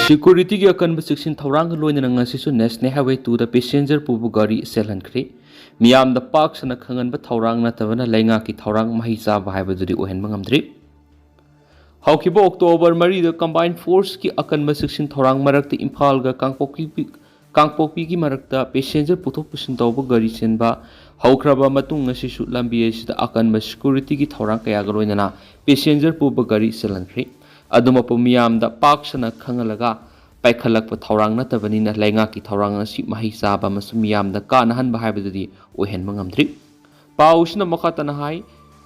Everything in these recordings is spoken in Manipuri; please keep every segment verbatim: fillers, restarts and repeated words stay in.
ꯁꯦꯀ꯭ꯌꯨꯔꯤꯇꯤꯒꯤ ꯑꯀꯟꯕ ꯆꯦꯛꯁꯤꯟ ꯊꯧꯔꯥꯡꯒ ꯂꯣꯏꯅꯅ ꯉꯁꯤꯁꯨ ꯅꯦꯁꯅꯦꯜ ꯍꯥꯏꯋꯦ ꯇꯨꯗ ꯄꯦꯁꯦꯟꯖꯔ ꯄꯨꯕ ꯒꯥꯔꯤ ꯆꯦꯜꯍꯟꯈ꯭ꯔꯦ꯫ ꯃꯤꯌꯥꯝꯗ ꯄꯥꯛ ꯁꯟꯅ ꯈꯪꯍꯟꯕ ꯊꯧꯔꯥꯡ ꯅꯠꯇꯕꯅ ꯂꯩꯉꯥꯛꯀꯤ ꯊꯧꯔꯥꯡ ꯃꯍꯩ ꯆꯥꯕ ꯍꯥꯏꯕꯗꯨꯗꯤ ꯑꯣꯏꯍꯟꯕ ꯉꯝꯗ꯭ꯔꯤ꯫ ꯍꯧꯈꯤꯕ ꯑꯣꯛꯇꯣꯕꯔ ꯃꯔꯤꯗ ꯀꯝꯕꯥꯏꯟ ꯐꯣꯔꯁꯀꯤ ꯑꯀꯟꯕ ꯆꯦꯛꯁꯤꯟ ꯊꯧꯔꯥꯡ ꯃꯔꯛꯇ ꯏꯝꯐꯥꯜꯒ ꯀꯥꯡꯄꯣꯛꯄꯤ, ꯀꯥꯡꯄꯣꯛꯄꯤꯒꯤ ꯃꯔꯛꯇ ꯄꯦꯁꯦꯟꯖꯔ ꯄꯨꯊꯣꯛ ꯄꯨꯁꯤꯟ ꯇꯧꯕ ꯒꯥꯔꯤ ꯆꯦꯟꯕ ꯍꯧꯈ꯭ꯔꯕ ꯃꯇꯨꯡ, ꯉꯁꯤꯁꯨ ꯂꯝꯕꯤ ꯑꯁꯤꯗ ꯑꯀꯟꯕ ꯁꯦꯀ꯭ꯌꯨꯔꯤꯇꯤꯒꯤ ꯊꯧꯔꯥꯡ ꯀꯌꯥꯒ ꯂꯣꯏꯅꯅ ꯄꯦꯁꯦꯟꯖꯔ ꯄꯨꯕ ꯒꯥꯔꯤ ꯆꯦꯜꯍꯟꯈ꯭ꯔꯦ꯫ ꯑꯗꯨꯃꯛꯄꯨ ꯃꯤꯌꯥꯝꯗ ꯄꯥꯛ ꯁꯟꯅ ꯈꯪꯍꯜꯂꯒ ꯄꯥꯏꯈꯠꯂꯛꯄ ꯊꯧꯔꯥꯡ ꯅꯠꯇꯕꯅꯤꯅ ꯂꯩꯉꯥꯛꯀꯤ ꯊꯧꯔꯥꯡ ꯑꯁꯤ ꯃꯍꯩ ꯆꯥꯕ ꯑꯃꯁꯨꯡ ꯃꯤꯌꯥꯝꯗ ꯀꯥꯟꯅꯍꯟꯕ ꯍꯥꯏꯕꯗꯨꯗꯤ ꯑꯣꯏꯍꯟꯕ ꯉꯝꯗ꯭ꯔꯤ꯫ ꯄꯥꯎꯁꯤꯅ ꯃꯈꯥ ꯇꯥꯅ ꯍꯥꯏ,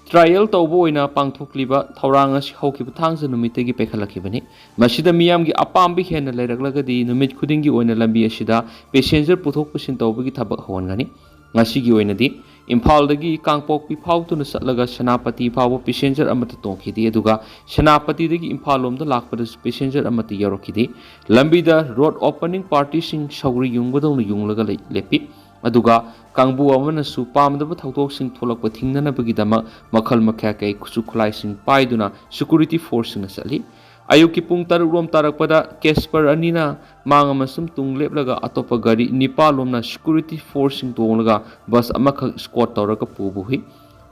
ꯇ꯭ꯔꯥꯏꯌꯦꯜ ꯇꯧꯕ ꯑꯣꯏꯅ ꯄꯥꯡꯊꯣꯛꯂꯤꯕ ꯊꯧꯔꯥꯡ ꯑꯁꯤ ꯍꯧꯈꯤꯕ ꯊꯥꯡꯖ ꯅꯨꯃꯤꯠꯇꯒꯤ ꯄꯥꯏꯈꯠꯂꯛꯈꯤꯕꯅꯤ꯫ ꯃꯁꯤꯗ ꯃꯤꯌꯥꯝꯒꯤ ꯑꯄꯥꯝꯕ ꯍꯦꯟꯅ ꯂꯩꯔꯛꯂꯒꯗꯤ ꯅꯨꯃꯤꯠ ꯈꯨꯗꯤꯡꯒꯤ ꯑꯣꯏꯅ ꯂꯝꯕꯤ ꯑꯁꯤꯗ ꯄꯦꯁꯦꯟꯖꯔ ꯄꯨꯊꯣꯛ ꯄꯨꯁꯤꯟ ꯇꯧꯕꯒꯤ ꯊꯕꯛ ꯍꯧꯍꯟꯒꯅꯤ꯫ ꯉꯁꯤꯒꯤ ꯑꯣꯏꯅꯗꯤ ꯏꯝꯐꯥꯜꯗꯒꯤ ꯀꯥꯡꯄꯣꯛꯄꯤ ꯐꯥꯎꯗꯨꯅ ꯆꯠꯂꯒ ꯁꯦꯅꯥꯄꯇꯤ ꯐꯥꯎꯕ ꯄꯦꯁꯦꯟꯖꯔ ꯑꯃꯠꯇ ꯇꯣꯡꯈꯤꯗꯦ, ꯑꯗꯨꯒ ꯁꯦꯅꯥꯄꯇꯤꯗꯒꯤ ꯏꯝꯐꯥꯜ ꯂꯣꯝꯗ ꯂꯥꯛꯄꯗꯁꯨ ꯄꯦꯁꯦꯟꯖꯔ ꯑꯃꯠꯇ ꯌꯧꯔꯛꯈꯤꯗꯦ꯫ ꯂꯝꯕꯤꯗ ꯔꯣꯗ ꯑꯣꯄꯅꯤꯡ ꯄꯥꯔꯇꯤꯁꯤꯡ ꯁꯧꯒ꯭ꯔꯤ ꯌꯨꯡꯕꯗꯧꯅ ꯌꯨꯡꯂꯒ ꯂꯩ-, ꯂꯦꯞꯄꯤ꯫ ꯑꯗꯨꯒ ꯀꯥꯡꯕꯨ ꯑꯃꯅꯁꯨ ꯄꯥꯝꯗꯕ ꯊꯧꯗꯣꯛꯁꯤꯡ ꯊꯣꯛꯂꯛꯄ ꯊꯤꯡꯅꯅꯕꯒꯤꯗꯃꯛ ꯃꯈꯜ ꯃꯈꯥ ꯀꯌꯥ ꯈꯨꯠꯁꯨ ꯈꯨꯠꯂꯥꯏꯁꯤꯡ ꯄꯥꯏꯗꯨꯅ ꯁꯦꯀ꯭ꯌꯨꯔꯤꯇꯤ ꯐꯣꯔꯁꯁꯤꯡꯅ ꯆꯠꯂꯤ꯫ ꯑꯌꯨꯛꯀꯤ ꯄꯨꯡ ꯇꯔꯨꯛ ꯔꯣꯝ ꯇꯥꯔꯛꯄꯗ ꯀꯦꯁꯄꯔ ꯑꯅꯤꯅ ꯃꯥꯡ ꯑꯃꯁꯨꯡ ꯇꯨꯡ ꯂꯦꯞꯂꯒ ꯑꯇꯣꯞꯄ ꯒꯥꯔꯤ ꯅꯤꯄꯥꯜ ꯂꯣꯝꯅ ꯁꯦꯀ꯭ꯌꯨꯔꯤꯇꯤ ꯐꯣꯔꯁꯁꯤꯡ ꯇꯣꯡꯂꯒ ꯕꯁ ꯑꯃꯈꯛ ꯏꯁꯀꯣꯔꯠ ꯇꯧꯔꯒ ꯄꯨꯕ ꯎꯏ꯫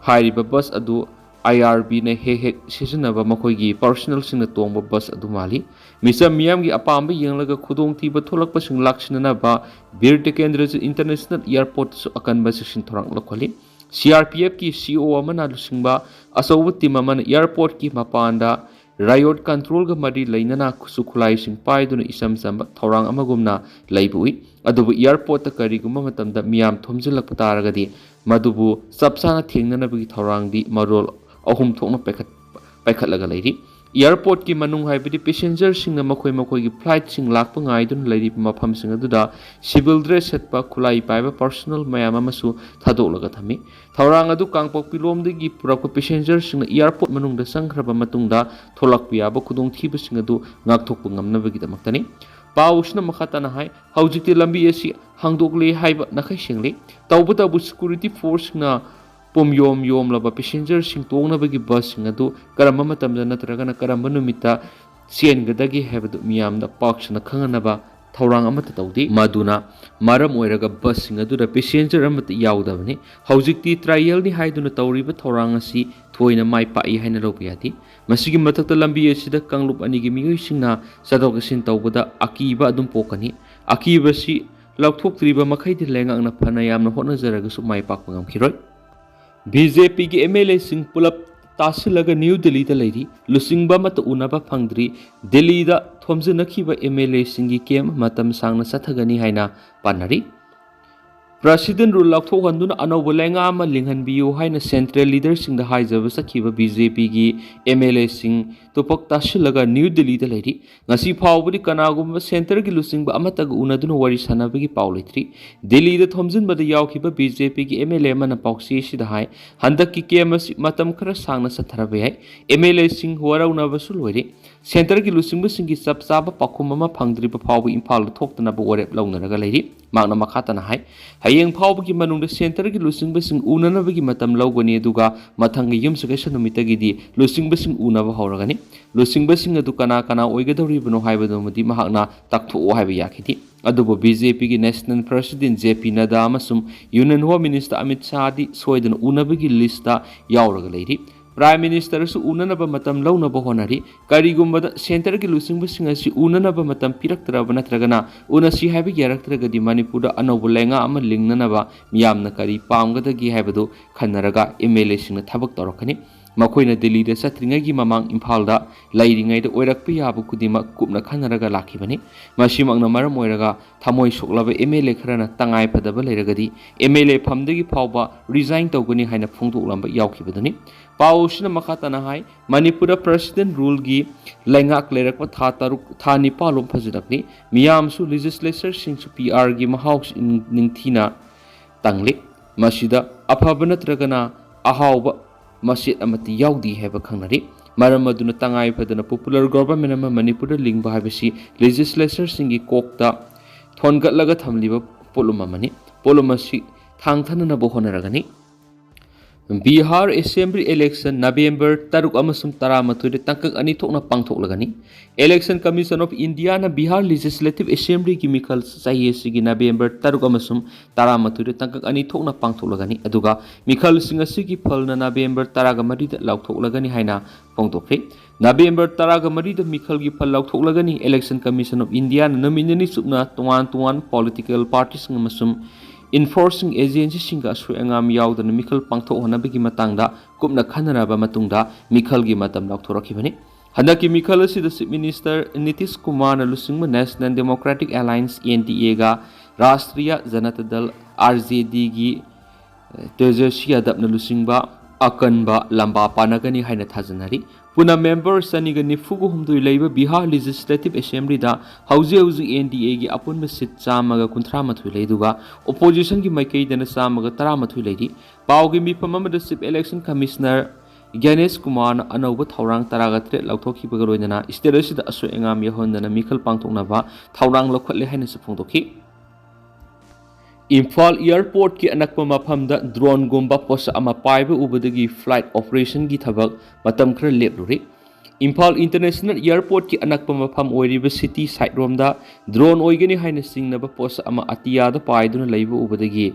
ꯍꯥꯏꯔꯤꯕ ꯕꯁ ꯑꯗꯨ ꯑꯥꯏ ꯑꯥꯔ ꯕꯤꯅ ꯍꯦꯛ ꯍꯦꯛ ꯁꯤꯖꯤꯟꯅꯕ ꯃꯈꯣꯏꯒꯤ ꯄꯔꯁꯣꯅꯦꯜꯁꯤꯡꯅ ꯇꯣꯡꯕ ꯕꯁ ꯑꯗꯨ ꯃꯥꯜꯂꯤ꯫ ꯃꯤꯆꯝ ꯃꯤꯌꯥꯝꯒꯤ ꯑꯄꯥꯝꯕ ꯌꯦꯡꯂꯒ ꯈꯨꯗꯣꯡꯊꯤꯕ ꯊꯣꯛꯂꯛꯄꯁꯤꯡ ꯂꯥꯛꯁꯤꯟꯅꯅꯕ ꯕꯤꯔ ꯇꯤꯀꯦꯟꯗ꯭ꯔꯖꯤꯠ ꯏꯟꯇꯔꯅꯦꯁꯅꯦꯜ ꯑꯦꯌꯥꯔꯄꯣꯔꯠꯇꯁꯨ ꯑꯀꯟꯕ ꯆꯦꯛꯁꯤꯟ ꯊꯧꯔꯥꯡ ꯂꯧꯈꯠꯂꯤ꯫ ꯁꯤ ꯑꯥꯔ ꯄꯤ ꯑꯦꯐꯀꯤ ꯁꯤ ꯑꯣ ꯑꯃꯅ ꯂꯨꯆꯤꯡꯕ ꯑꯆꯧꯕ ꯇꯤꯝ ꯑꯃꯅ ꯑꯦꯌꯥꯔꯄꯣꯔꯠꯀꯤ ꯃꯄꯥꯟꯗ ꯔꯥꯏꯌꯣꯠ ꯀꯟꯇ꯭ꯔꯣꯜꯒ ꯃꯔꯤ ꯂꯩꯅꯅ ꯈꯨꯠꯁꯨ ꯈꯨꯠꯂꯥꯏꯁꯤꯡ ꯄꯥꯏꯗꯨꯅ ꯏꯆꯝ ꯆꯝꯕ ꯊꯧꯔꯥꯡ ꯑꯃꯒꯨꯝꯅ ꯂꯩꯕ ꯎꯏ꯫ ꯑꯗꯨꯕꯨ ꯑꯦꯌꯥꯔꯄꯣꯔꯠꯇ ꯀꯔꯤꯒꯨꯝꯕ ꯃꯇꯝꯗ ꯃꯤꯌꯥꯝ ꯊꯣꯝꯖꯤꯜꯂꯛꯄ ꯇꯥꯔꯒꯗꯤ ꯃꯗꯨꯕꯨ ꯆꯞ ꯆꯥꯅ ꯊꯦꯡꯅꯅꯕꯒꯤ ꯊꯧꯔꯥꯡꯗꯤ ꯃꯔꯣꯜ ꯑꯍꯨꯝ ꯊꯣꯛꯅ ꯄꯥꯏꯈꯠ-, ꯄꯥꯏꯈꯠꯂꯒ ꯂꯩꯔꯤ꯫ ꯑꯦꯌꯥꯔꯄꯣꯔꯠꯀꯤ ꯃꯅꯨꯡ ꯍꯥꯏꯕꯗꯤ ꯄꯦꯁꯦꯟꯖꯔꯁꯤꯡꯅ ꯃꯈꯣꯏ ꯃꯈꯣꯏꯒꯤ ꯐ꯭ꯂꯥꯏꯠꯁꯤꯡ ꯂꯥꯛꯄ ꯉꯥꯏꯗꯨꯅ ꯂꯩꯔꯤꯕ ꯃꯐꯝꯁꯤꯡ ꯑꯗꯨꯗ ꯁꯤꯚꯤꯜ ꯗ꯭ꯔꯦꯁ ꯁꯦꯠꯄ, ꯈꯨꯠꯂꯥꯏ ꯄꯥꯏꯕ ꯄꯔꯁꯣꯅꯦꯜ ꯃꯌꯥꯝ ꯑꯃꯁꯨ ꯊꯥꯗꯣꯛꯂꯒ ꯊꯝꯃꯤ꯫ ꯊꯧꯔꯥꯡ ꯑꯗꯨ ꯀꯥꯡꯄꯣꯛꯄꯤꯂꯣꯝꯗꯒꯤ ꯄꯨꯔꯛꯄ ꯄꯦꯁꯦꯟꯖꯔꯁꯤꯡꯅ ꯑꯦꯌꯥꯔꯄꯣꯔꯠ ꯃꯅꯨꯡꯗ ꯆꯪꯈ꯭ꯔꯕ ꯃꯇꯨꯡꯗ ꯊꯣꯛꯂꯛꯄ ꯌꯥꯕ ꯈꯨꯗꯣꯡꯊꯤꯕꯁꯤꯡ ꯑꯗꯨ ꯉꯥꯛꯊꯣꯛꯄ ꯉꯝꯅꯕꯒꯤꯗꯃꯛꯇꯅꯤ꯫ ꯄꯥꯎ ꯑꯁꯤꯅ ꯃꯈꯥ ꯇꯥꯅ ꯍꯥꯏ, ꯍꯧꯖꯤꯛꯇꯤ ꯂꯝꯕꯤ ꯑꯁꯤ ꯍꯥꯡꯗꯣꯛꯂꯦ ꯍꯥꯏꯕ ꯅꯥꯈꯩ ꯁꯦꯡꯂꯦ꯫ ꯇꯧꯕꯇꯕꯨ security forceꯁꯤꯡꯅ ꯄꯨꯝꯌꯣꯝ ꯌꯣꯝꯂꯕ passengerꯁꯤꯡ ꯇꯣꯡꯅꯕꯒꯤ busꯁꯤꯡ ꯑꯗꯨ ꯀꯔꯝꯕ ꯃꯇꯝꯗ ꯅꯠꯇ꯭ꯔꯒꯅ ꯀꯔꯝꯕ ꯅꯨꯃꯤꯠꯇ ꯆꯦꯟꯒꯗꯒꯦ ꯍꯥꯏꯕꯗꯨ ꯃꯤꯌꯥꯝꯗ ꯄꯥꯛ ꯁꯟꯅ ꯈꯪꯍꯟꯅꯕ ꯊꯧꯔꯥꯡ ꯑꯃꯠꯇ ꯇꯧꯗꯦ꯫ ꯃꯗꯨꯅ ꯃꯔꯝ ꯑꯣꯏꯔꯒ busꯁꯤꯡ ꯑꯗꯨꯗ passenger ꯑꯃꯠꯇ ꯌꯥꯎꯗꯕꯅꯤ꯫ ꯍꯧꯖꯤꯛꯇꯤ trialꯅꯤ ꯍꯥꯏꯗꯨꯅ ꯇꯧꯔꯤꯕ ꯊꯧꯔꯥꯡ ꯑꯁꯤ ꯊꯣꯏꯅ ꯃꯥꯏ ꯄꯥꯛꯏ ꯍꯥꯏꯅ ꯂꯧꯕ ꯌꯥꯗꯦ꯫ ꯃꯁꯤꯒꯤ ꯃꯊꯛꯇ ꯂꯝꯕꯤ ꯑꯁꯤꯗ ꯀꯥꯡꯂꯨꯞ ꯑꯅꯤꯒꯤ ꯃꯤꯑꯣꯏꯁꯤꯡꯅ ꯆꯠꯊꯣꯛ ꯆꯠꯁꯤꯟ ꯇꯧꯕꯗ ꯑꯀꯤꯕ ꯑꯗꯨꯝ ꯄꯣꯛꯀꯅꯤ꯫ ꯑꯀꯤꯕꯁꯤ ꯂꯧꯊꯣꯛꯇ꯭ꯔꯤꯕ ꯃꯈꯩꯗꯤ ꯂꯩꯉꯥꯛꯅ ꯐꯅ ꯌꯥꯝꯅ ꯍꯣꯠꯅꯖꯔꯒꯁꯨ ꯃꯥꯏ ꯄꯥꯛꯄ ꯉꯝꯈꯤꯔꯣꯏ꯫ BJPꯒꯤ MLAꯁꯤꯡ ꯄꯨꯂꯞ ꯇꯥꯁꯤꯜꯂꯒ ꯅ꯭ꯌꯨ ꯗꯤꯜꯂꯤꯗ ꯂꯩꯔꯤ꯫ ꯂꯨꯆꯤꯡꯕ ꯑꯃꯠꯇ ꯎꯅꯕ ꯐꯪꯗ꯭ꯔꯤ꯫ ꯗꯤꯜꯂꯤꯗ ꯊꯣꯝꯖꯤꯟꯅꯈꯤꯕ MLAꯁꯤꯡꯒꯤ camp ꯃꯇꯝ ꯁꯥꯡꯅ ꯆꯠꯊꯒꯅꯤ ꯍꯥꯏꯅ ꯄꯥꯅꯔꯤ꯫ President rule ꯂꯧꯊꯣꯛꯍꯟꯗꯨꯅ ꯑꯅꯧꯕ ꯂꯩꯉꯥꯛ ꯑꯃ ꯂꯤꯡꯍꯟꯕꯤꯌꯨ ꯍꯥꯏꯅ central leaderꯁꯤꯡꯗ ꯍꯥꯏꯖꯕ ꯆꯠꯈꯤꯕ BJPꯒꯤ MLAꯁꯤꯡ ꯇꯨꯄꯛ ꯇꯥꯁꯤꯜꯂꯒ ꯅ꯭ꯌꯨ ꯗꯤꯜꯂꯤꯗ ꯂꯩꯔꯤ꯫ ꯉꯁꯤ ꯐꯥꯎꯕꯗꯤ ꯀꯅꯥꯒꯨꯝꯕ centreꯒꯤ ꯂꯨꯆꯤꯡꯕ ꯑꯃꯠꯇꯒ ꯎꯅꯗꯨꯅ ꯋꯥꯔꯤ ꯁꯥꯟꯅꯕꯒꯤ ꯄꯥꯎ ꯂꯩꯇ꯭ꯔꯤ꯫ ꯗꯤꯜꯂꯤꯗ ꯊꯣꯝꯖꯤꯟꯕꯗ ꯌꯥꯎꯈꯤꯕ BJPꯒꯤ MLA ꯑꯃꯅ ꯄꯥꯎꯆꯦ ꯑꯁꯤꯗ ꯍꯥꯏ, ꯍꯟꯗꯛꯀꯤ camp ꯑꯁꯤ ꯃꯇꯝ ꯈꯔ ꯁꯥꯡꯅ ꯆꯠꯊꯔꯕ ꯌꯥꯏ꯫ MLAꯁꯤꯡ ꯋꯥꯔꯧꯅꯕꯁꯨ ꯂꯣꯏꯔꯦ꯫ Centreꯒꯤ ꯂꯨꯆꯤꯡꯕꯁꯤꯡꯒꯤ ꯆꯞ ꯆꯥꯕ ꯄꯥꯎꯈꯨꯝ ꯑꯃ ꯐꯪꯗ꯭ꯔꯤꯕ ꯐꯥꯎꯕ ꯏꯝꯐꯥꯜꯗ ꯊꯣꯛꯇꯅꯕ ꯋꯥꯔꯦꯞ ꯂꯧꯅꯔꯒ ꯂꯩꯔꯤ꯫ ꯃꯍꯥꯛꯅ ꯃꯈꯥ ꯇꯥꯅ ꯍꯥꯏ, ꯍꯌꯦꯡ ꯐꯥꯎꯕꯒꯤ ꯃꯅꯨꯡꯗ centreꯒꯤ ꯂꯨꯆꯤꯡꯕꯁꯤꯡ ꯎꯅꯅꯕꯒꯤ ꯃꯇꯝ ꯂꯧꯒꯅꯤ, ꯑꯗꯨꯒ ꯃꯊꯪꯒꯤ ꯌꯨꯝꯁꯀꯩꯁ ꯅꯨꯃꯤꯠꯇꯒꯤꯗꯤ ꯂꯨꯆꯤꯡꯕꯁꯤꯡ ꯎꯅꯕ ꯍꯧꯔꯒꯅꯤ꯫ ꯂꯨꯆꯤꯡꯕꯁꯤꯡ ꯑꯗꯨ ꯀꯅꯥ ꯀꯅꯥ ꯑꯣꯏꯒꯗꯧꯔꯤꯕꯅꯣ ꯍꯥꯏꯕꯗꯨꯃꯗꯤ ꯃꯍꯥꯛꯅ ꯇꯥꯛꯊꯣꯛꯑꯣ ꯍꯥꯏꯕ ꯌꯥꯈꯤꯗꯦ꯫ ꯑꯗꯨꯕꯨ BJPꯒꯤ national president JP ꯅꯗꯥ ꯑꯃꯁꯨꯡ Union Home Minister ꯑꯃꯤꯠ ꯁꯥꯍꯗꯤ ꯁꯣꯏꯗꯅ ꯎꯅꯕꯒꯤ listꯇ ꯌꯥꯎꯔꯒ ꯂꯩꯔꯤ꯫ Prime Ministerꯁꯨ ꯎꯅꯅꯕ ꯃꯇꯝ ꯂꯧꯅꯕ ꯍꯣꯠꯅꯔꯤ꯫ ꯀꯔꯤꯒꯨꯝꯕꯗ centreꯒꯤ ꯂꯨꯆꯤꯡꯕꯁꯤꯡ ꯑꯁꯤ ꯎꯅꯅꯕ ꯃꯇꯝ ꯄꯤꯔꯛꯇ꯭ꯔꯕ ꯅꯠꯇ꯭ꯔꯒꯅ ꯎꯅꯁꯤ ꯍꯥꯏꯕ ꯌꯥꯔꯛꯇ꯭ꯔꯒꯗꯤ ꯃꯅꯤꯄꯨꯔꯗ ꯑꯅꯧꯕ ꯂꯩꯉꯥꯛ ꯑꯃ ꯂꯤꯡꯅꯅꯕ ꯃꯤꯌꯥꯝꯅ ꯀꯔꯤ ꯄꯥꯝꯒꯗꯒꯦ ꯍꯥꯏꯕꯗꯨ ꯈꯟꯅꯔꯒ MLAꯁꯤꯡꯅ ꯊꯕꯛ ꯇꯧꯔꯛꯀꯅꯤ꯫ ꯃꯈꯣꯏꯅ ꯗꯤꯜꯂꯤꯗ ꯆꯠꯇ꯭ꯔꯤꯉꯩꯒꯤ ꯃꯃꯥꯡ ꯏꯝꯐꯥꯜꯗ ꯂꯩꯔꯤꯉꯩꯗ ꯑꯣꯏꯔꯛꯄ ꯌꯥꯕ ꯈꯨꯗꯤꯡꯃꯛ ꯀꯨꯞꯅ ꯈꯟꯅꯔꯒ ꯂꯥꯛꯈꯤꯕꯅꯤ꯫ ꯃꯁꯤꯃꯛꯅ ꯃꯔꯝ ꯑꯣꯏꯔꯒ ꯊꯃꯣꯏ ꯁꯣꯛꯂꯕ MLA ꯈꯔꯅ ꯇꯉꯥꯏ ꯐꯗꯕ ꯂꯩꯔꯒꯗꯤ MLA ꯐꯝꯗꯒꯤ ꯐꯥꯎꯕ resign ꯇꯧꯒꯅꯤ ꯍꯥꯏꯅ ꯐꯣꯡꯗꯣꯛꯂꯝꯕ ꯌꯥꯎꯈꯤꯕꯗꯨꯅꯤ꯫ ꯄꯥꯎ ꯑꯁꯤꯅ ꯃꯈꯥ ꯇꯥꯅ ꯍꯥꯏ, ꯃꯅꯤꯄꯨꯔꯗ President ruleꯒꯤ ꯂꯩꯉꯥꯛ ꯂꯩꯔꯛꯄ ꯊꯥ ꯇꯔꯨꯛ, ꯊꯥ ꯅꯤꯄꯥꯜ ꯂꯣꯝ ꯐꯖꯤꯜꯂꯛꯂꯤ꯫ ꯃꯤꯌꯥꯝꯁꯨ legislatureꯁꯤꯡꯁꯨ PRꯒꯤ ꯃꯍꯥꯎꯁꯤ ꯅꯤꯡꯊꯤꯅ ꯇꯪꯂꯤ꯫ ꯃꯁꯤꯗ ꯑꯐꯕ ꯅꯠꯇ꯭ꯔꯒꯅ ꯑꯍꯥꯎꯕ ꯃꯆꯦꯠ ꯑꯃꯠꯇ ꯌꯥꯎꯗꯦ ꯍꯥꯏꯕ ꯈꯪꯅꯔꯤ꯫ ꯃꯔꯝ ꯑꯗꯨꯅ ꯇꯉꯥꯏ ꯐꯗꯅ popular government ꯑꯃ ꯃꯅꯤꯄꯨꯔꯗ ꯂꯤꯡꯕ ꯍꯥꯏꯕꯁꯤ legislatorꯁꯤꯡꯒꯤ ꯀꯣꯛꯇ ꯊꯣꯟꯒꯠꯂꯒ ꯊꯝꯂꯤꯕ ꯄꯣꯠꯂꯨꯝ ꯑꯃꯅꯤ꯫ ꯄꯣꯠꯂꯨꯝ ꯑꯁꯤ ꯊꯥꯡꯊꯅꯅꯕ ꯍꯣꯠꯅꯔꯒꯅꯤ꯫ ꯕꯤꯍꯥꯔ Assembly election November ꯇꯔꯨꯛ ꯑꯃꯁꯨꯡ ꯇꯔꯥꯃꯥꯊꯣꯏꯗ ꯇꯥꯡꯀꯛ ꯑꯅꯤ ꯊꯣꯛꯅ ꯄꯥꯡꯊꯣꯛꯂꯒꯅꯤ꯫ Election Commission of Indiaꯅ Bihar Legislative Assemblyꯒꯤ ꯃꯤꯈꯜ ꯆꯍꯤ ꯑꯁꯤꯒꯤ November ꯇꯔꯨꯛ ꯑꯃꯁꯨꯡ ꯇꯔꯥꯃꯥꯊꯣꯏꯗ ꯇꯥꯡꯀꯛ ꯑꯅꯤ ꯊꯣꯛꯅ ꯄꯥꯡꯊꯣꯛꯂꯒꯅꯤ, ꯑꯗꯨꯒ ꯃꯤꯈꯜꯁꯤꯡ ꯑꯁꯤꯒꯤ ꯐꯜꯅ November ꯇꯔꯥꯒ ꯃꯔꯤꯗ ꯂꯥꯎꯊꯣꯛꯂꯒꯅꯤ ꯍꯥꯏꯅ ꯐꯣꯡꯗꯣꯛꯈ꯭ꯔꯦ꯫ November ꯇꯔꯥꯒ ꯃꯔꯤꯗ ꯃꯤꯈꯜꯒꯤ ꯐꯜ ꯂꯥꯎꯊꯣꯛꯂꯒꯅꯤ꯫ Election Commission of Indiaꯅ ꯅꯨꯃꯤꯠ ꯅꯤꯅꯤ ꯆꯨꯞꯅ ꯇꯣꯉꯥꯟ ꯇꯣꯉꯥꯟꯕ political partyꯁꯤꯡ ꯑꯃꯁꯨꯡ enforcing agencyꯁꯤꯡꯒ ꯑꯁꯣꯏ ꯑꯉꯥꯝ ꯌꯥꯎꯗꯅ ꯃꯤꯈꯜ ꯄꯥꯡꯊꯣꯛꯍꯟꯅꯕꯒꯤ ꯃꯇꯥꯡꯗ ꯀꯨꯞꯅ ꯈꯟꯅꯔꯕ ꯃꯇꯨꯡꯗ ꯃꯤꯈꯜꯒꯤ ꯃꯇꯝ ꯂꯥꯎꯊꯣꯔꯛꯈꯤꯕꯅꯤ꯫ ꯍꯟꯗꯛꯀꯤ ꯃꯤꯈꯜ ꯑꯁꯤꯗ Chief Minister ꯅꯤꯇꯤꯁ ꯀꯨꯃꯥꯔꯅ ꯂꯨꯆꯤꯡꯕ National Democratic Alliance, NDAꯒ Rashtriya Janata ꯗꯜ, RJDꯒꯤ ꯇꯦꯖꯁ꯭ꯋꯤ ꯌꯥꯗꯕꯅ ꯂꯨꯆꯤꯡꯕ ꯑꯀꯟꯕ ꯂꯝꯕꯥ ꯄꯥꯅꯒꯅꯤ ꯍꯥꯏꯅ ꯊꯥꯖꯅꯔꯤ꯫ ꯄꯨꯟꯅ member ꯆꯅꯤꯒ ꯅꯤꯐꯨꯒ ꯍꯨꯝꯗꯣꯏ ꯂꯩꯕ ꯕꯤꯍꯥꯔ Legislative Assemblyꯗ ꯍꯧꯖꯤꯛ ꯍꯧꯖꯤꯛ NDAꯒꯤ ꯑꯄꯨꯟꯕ seat ꯆꯥꯝꯃꯒ ꯀꯨꯟꯊ꯭ꯔꯥ ꯃꯥꯊꯣꯏ ꯂꯩ, ꯑꯗꯨꯒ oppositionꯒꯤ ꯃꯥꯏꯀꯩꯗꯅ ꯆꯥꯝꯃꯒ ꯇꯔꯥꯃꯥꯊꯣꯏ ꯂꯩꯔꯤ꯫ ꯄꯥꯎꯒꯤ ꯃꯤꯐꯝ ꯑꯃꯗ Chief Election Commissioner ꯒ꯭ꯌꯥꯅꯦꯁ ꯀꯨꯃꯥꯔꯅ ꯑꯅꯧꯕ ꯊꯧꯔꯥꯡ ꯇꯔꯥꯒ ꯇꯔꯦꯠ ꯂꯥꯎꯊꯣꯛꯈꯤꯕꯒ ꯂꯣꯏꯅꯅ state ꯑꯁꯤꯗ ꯑꯁꯣꯏ ꯑꯉꯥꯝ ꯌꯥꯎꯍꯟꯗꯅ ꯃꯤꯈꯜ ꯄꯥꯡꯊꯣꯛꯅꯕ ꯊꯧꯔꯥꯡ ꯂꯧꯈꯠꯂꯦ ꯍꯥꯏꯅꯁꯨ ꯐꯣꯡꯗꯣꯛꯈꯤ꯫ ꯏꯝꯐꯥꯜ airportꯀꯤ ꯑꯅꯛꯄ ꯃꯐꯝꯗ droneꯒꯨꯝꯕ ꯄꯣꯠꯁꯛ ꯑꯃ ꯄꯥꯏꯕ ꯎꯕꯗꯒꯤ flight operationꯒꯤ ꯊꯕꯛ ꯃꯇꯝ ꯈꯔ ꯂꯦꯞꯂꯨꯔꯦ꯫ ꯏꯝꯐꯥꯜ International Airportꯀꯤ ꯑꯅꯛꯄ ꯃꯐꯝ ꯑꯣꯏꯔꯤꯕ city side ꯔꯣꯝꯗ drone ꯑꯣꯏꯒꯅꯤ ꯍꯥꯏꯅ ꯆꯤꯡꯅꯕ ꯄꯣꯠꯁꯛ ꯑꯃ ꯑꯇꯤꯌꯥꯗ ꯄꯥꯏꯗꯨꯅ ꯂꯩꯕ ꯎꯕꯗꯒꯤ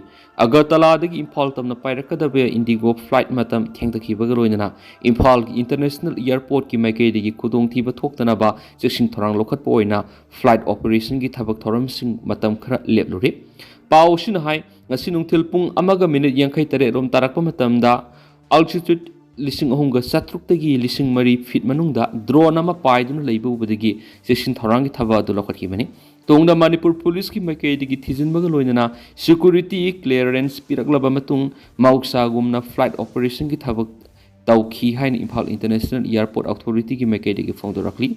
ꯑꯒꯔꯇꯂꯥꯗꯒꯤ ꯏꯝꯐꯥꯜ ꯇꯝꯅ ꯄꯥꯏꯔꯛꯀꯗꯕ IndiGo flight ꯃꯇꯝ ꯊꯦꯡꯊꯈꯤꯕꯒ ꯂꯣꯏꯅꯅ ꯏꯝꯐꯥꯜꯒꯤ International Airportꯀꯤ ꯃꯥꯏꯀꯩꯗꯒꯤ ꯈꯨꯗꯣꯡꯊꯤꯕ ꯊꯣꯛꯇꯅꯕ ꯆꯦꯛꯁꯤꯟ ꯊꯧꯔꯥꯡ ꯂꯧꯈꯠꯄ ꯑꯣꯏꯅ flight operationꯒꯤ ꯊꯕꯛ ꯊꯧꯔꯝꯁꯤꯡ ꯃꯇꯝ ꯈꯔ ꯂꯦꯞꯂꯨꯔꯦ꯫ ꯄꯥꯎ ꯑꯁꯤꯅ ꯍꯥꯏ, ꯉꯁꯤ ꯅꯨꯡꯊꯤꯜ ꯄꯨꯡ ꯑꯃꯒ minute ꯌꯥꯡꯈꯩ ꯇꯔꯦꯠ ꯔꯣꯝ ꯇꯥꯔꯛꯄ ꯃꯇꯝꯗ altitude ꯂꯤꯁꯤꯡ ꯑꯍꯨꯝꯒ ꯆꯥꯇ꯭ꯔꯨꯛꯇꯒꯤ ꯂꯤꯁꯤꯡ ꯃꯔꯤ feet ꯃꯅꯨꯡꯗ drone ꯑꯃ ꯄꯥꯏꯗꯨꯅ ꯂꯩꯕ ꯎꯕꯗꯒꯤ ꯆꯦꯛꯁꯤꯟ ꯊꯧꯔꯥꯡꯒꯤ ꯊꯕꯛ ꯑꯗꯨ ꯂꯧꯈꯠꯈꯤꯕꯅꯤ꯫ ꯇꯨꯡꯗ ꯃꯅꯤꯄꯨꯔ policeꯀꯤ ꯃꯥꯏꯀꯩꯗꯒꯤ ꯊꯤꯖꯤꯟꯕꯒ ꯂꯣꯏꯅꯅ security clearance ꯄꯤꯔꯛꯂꯕ ꯃꯇꯨꯡ ꯃꯍꯧꯁꯥꯒꯨꯝꯅ flight operationꯒꯤ ꯊꯕꯛ ꯇꯧꯈꯤ ꯍꯥꯏꯅ ꯏꯝꯐꯥꯜ International Airport Authorityꯒꯤ ꯃꯥꯏꯀꯩꯗꯒꯤ ꯐꯣꯡꯗꯣꯔꯛꯂꯤ꯫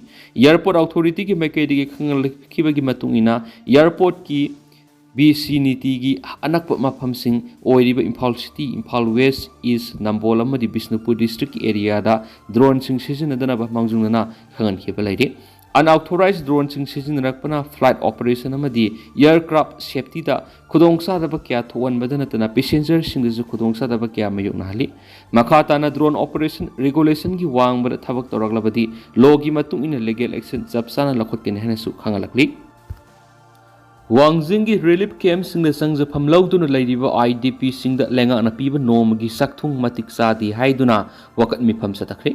Airport Authorityꯒꯤ ꯃꯥꯏꯀꯩꯗꯒꯤ ꯈꯪꯍꯜꯂꯛꯈꯤꯕꯒꯤ ꯃꯇꯨꯡ ꯏꯟꯅ airportꯀꯤ ꯕꯤ ꯁꯤ ꯅꯤꯇꯤꯒꯤ ꯑꯅꯛꯄ ꯃꯐꯝꯁꯤꯡ ꯑꯣꯏꯔꯤꯕ ꯏꯝꯐꯥꯜ ꯁꯤꯇꯤ, ꯏꯝꯐꯥꯜ ꯋꯦꯁ, ꯏꯁ, ꯅꯝꯕꯣꯜ ꯑꯃꯗꯤ ꯕꯤꯁꯅꯨꯄꯨꯔ ꯗꯤꯁꯇ꯭ꯔꯤꯛꯀꯤ ꯑꯦꯔꯤꯌꯥꯗ ꯗ꯭ꯔꯣꯟꯁꯤꯡ ꯁꯤꯖꯤꯟꯅꯗꯅꯕ ꯃꯥꯡꯖꯧꯅꯅ ꯈꯪꯍꯟꯈꯤꯕ ꯂꯩꯔꯤ꯫ Unauthorized ꯗ꯭ꯔꯣꯟꯁꯤꯡ ꯁꯤꯖꯤꯟꯅꯔꯛꯄꯅ flight operation ꯑꯃꯗꯤ aircraft safety ꯗ ꯈꯨꯗꯣꯡꯆꯥꯗꯕ ꯀꯌꯥ ꯊꯣꯛꯍꯟꯕꯗ ꯅꯠꯇꯅ passenger ꯁꯤꯡꯗꯁꯨ ꯈꯨꯗꯣꯡꯆꯥꯗꯕ ꯀꯌꯥ ꯃꯥꯌꯣꯛꯅꯍꯜꯂꯤ꯫ ꯃꯈꯥ ꯇꯥꯅ drone operation regulation ꯒꯤ ꯋꯥꯡꯃꯗ ꯊꯕꯛ ꯇꯧꯔꯛꯂꯕꯗꯤ law ꯒꯤ ꯃꯇꯨꯡ ꯏꯟꯅ legal action ꯆꯞ ꯆꯥꯅ ꯂꯧꯈꯠꯀꯅꯤ ꯍꯥꯏꯅꯁꯨ ꯈꯪꯍꯜꯂꯛꯂꯤ꯫ ꯋꯥꯡꯖꯤꯡꯒꯤ relief camp ꯁꯤꯡꯗ ꯆꯪꯖꯐꯝ ꯂꯧꯗꯨꯅ ꯂꯩꯔꯤꯕ I D P ꯁꯤꯡꯗ ꯂꯩꯉꯥꯛꯅ ꯄꯤꯕ ꯅꯣꯡꯃꯒꯤ ꯆꯥꯛꯊꯨꯡ ꯃꯇꯤꯛ ꯆꯥꯗꯦ ꯍꯥꯏꯗꯨꯅ ꯋꯥꯀꯠ ꯃꯤꯐꯝ ꯆꯠꯊꯈ꯭ꯔꯦ꯫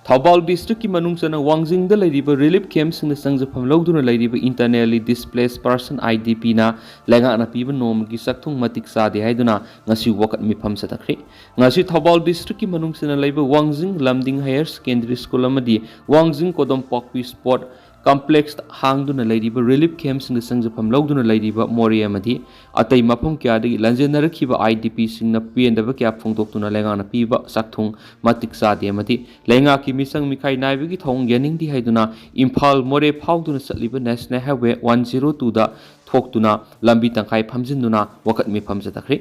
ꯊꯧꯕꯥꯜ ꯗꯤꯁꯇ꯭ꯔꯤꯛꯀꯤ ꯃꯅꯨꯡ ꯆꯟꯅ ꯋꯥꯡꯖꯤꯡꯗ ꯂꯩꯔꯤꯕ relief camp ꯁꯤꯡꯗ ꯆꯪꯖꯐꯝ ꯂꯧꯗꯨꯅ ꯂꯩꯔꯤꯕ internally displaced person, I D P ꯅ ꯂꯩꯉꯥꯛꯅ ꯄꯤꯕ ꯅꯣꯡꯃꯒꯤ ꯆꯥꯛꯊꯨꯡ ꯃꯇꯤꯛ ꯆꯥꯗꯦ ꯍꯥꯏꯗꯨꯅ ꯉꯁꯤ ꯋꯥꯀꯠ ꯃꯤꯐꯝ ꯆꯠꯊꯈ꯭ꯔꯦ꯫ ꯉꯁꯤ ꯊꯧꯕꯥꯜ ꯗꯤꯁꯇ꯭ꯔꯤꯛꯀꯤ ꯃꯅꯨꯡ ꯆꯟꯅ ꯂꯩꯕ ꯋꯥꯡꯖꯤꯡ ꯂꯝꯗꯤꯡ Higher Secondary School ꯑꯃꯗꯤ ꯋꯥꯡꯖꯤꯡ ꯀꯣꯗꯣꯝꯄꯥꯛꯄꯤ sport complex ꯗ ꯍꯥꯡꯗꯨꯅ ꯂꯩꯔꯤꯕ relief camp ꯁꯤꯡꯗ ꯆꯪꯖꯐꯝ ꯂꯧꯗꯨꯅ ꯂꯩꯔꯤꯕ ꯃꯣꯔꯦ ꯑꯃꯗꯤ ꯑꯇꯩ ꯃꯐꯝ ꯀꯌꯥꯗꯒꯤ ꯂꯥꯟꯖꯦꯟꯅꯔꯛꯈꯤꯕ I D P ꯁꯤꯡꯅ ꯄꯦꯟꯗꯕ ꯀꯌꯥ ꯐꯣꯡꯗꯣꯛꯇꯨꯅ ꯂꯩꯉꯥꯛꯅ ꯄꯤꯕ ꯆꯥꯛꯊꯨꯡ ꯃꯇꯤꯛ ꯆꯥꯗꯦ ꯑꯃꯗꯤ ꯂꯩꯉꯥꯛꯀꯤ ꯃꯤꯆꯪ ꯃꯤꯈꯥꯏ ꯅꯥꯏꯕꯒꯤ ꯊꯧꯑꯣꯡ ꯌꯥꯅꯤꯡꯗꯦ ꯍꯥꯏꯗꯨꯅ ꯏꯝꯐꯥꯜ ꯃꯣꯔꯦ ꯐꯥꯎꯗꯨꯅ ꯆꯠꯂꯤꯕ National Highway one zero two ꯗ ꯊꯣꯛꯇꯨꯅ ꯂꯝꯕꯤ ꯇꯪꯈꯥꯏ ꯐꯝꯖꯤꯟꯗꯨꯅ ꯋꯥꯀꯠ ꯃꯤꯐꯝ ꯆꯠꯊꯈ꯭ꯔꯦ꯫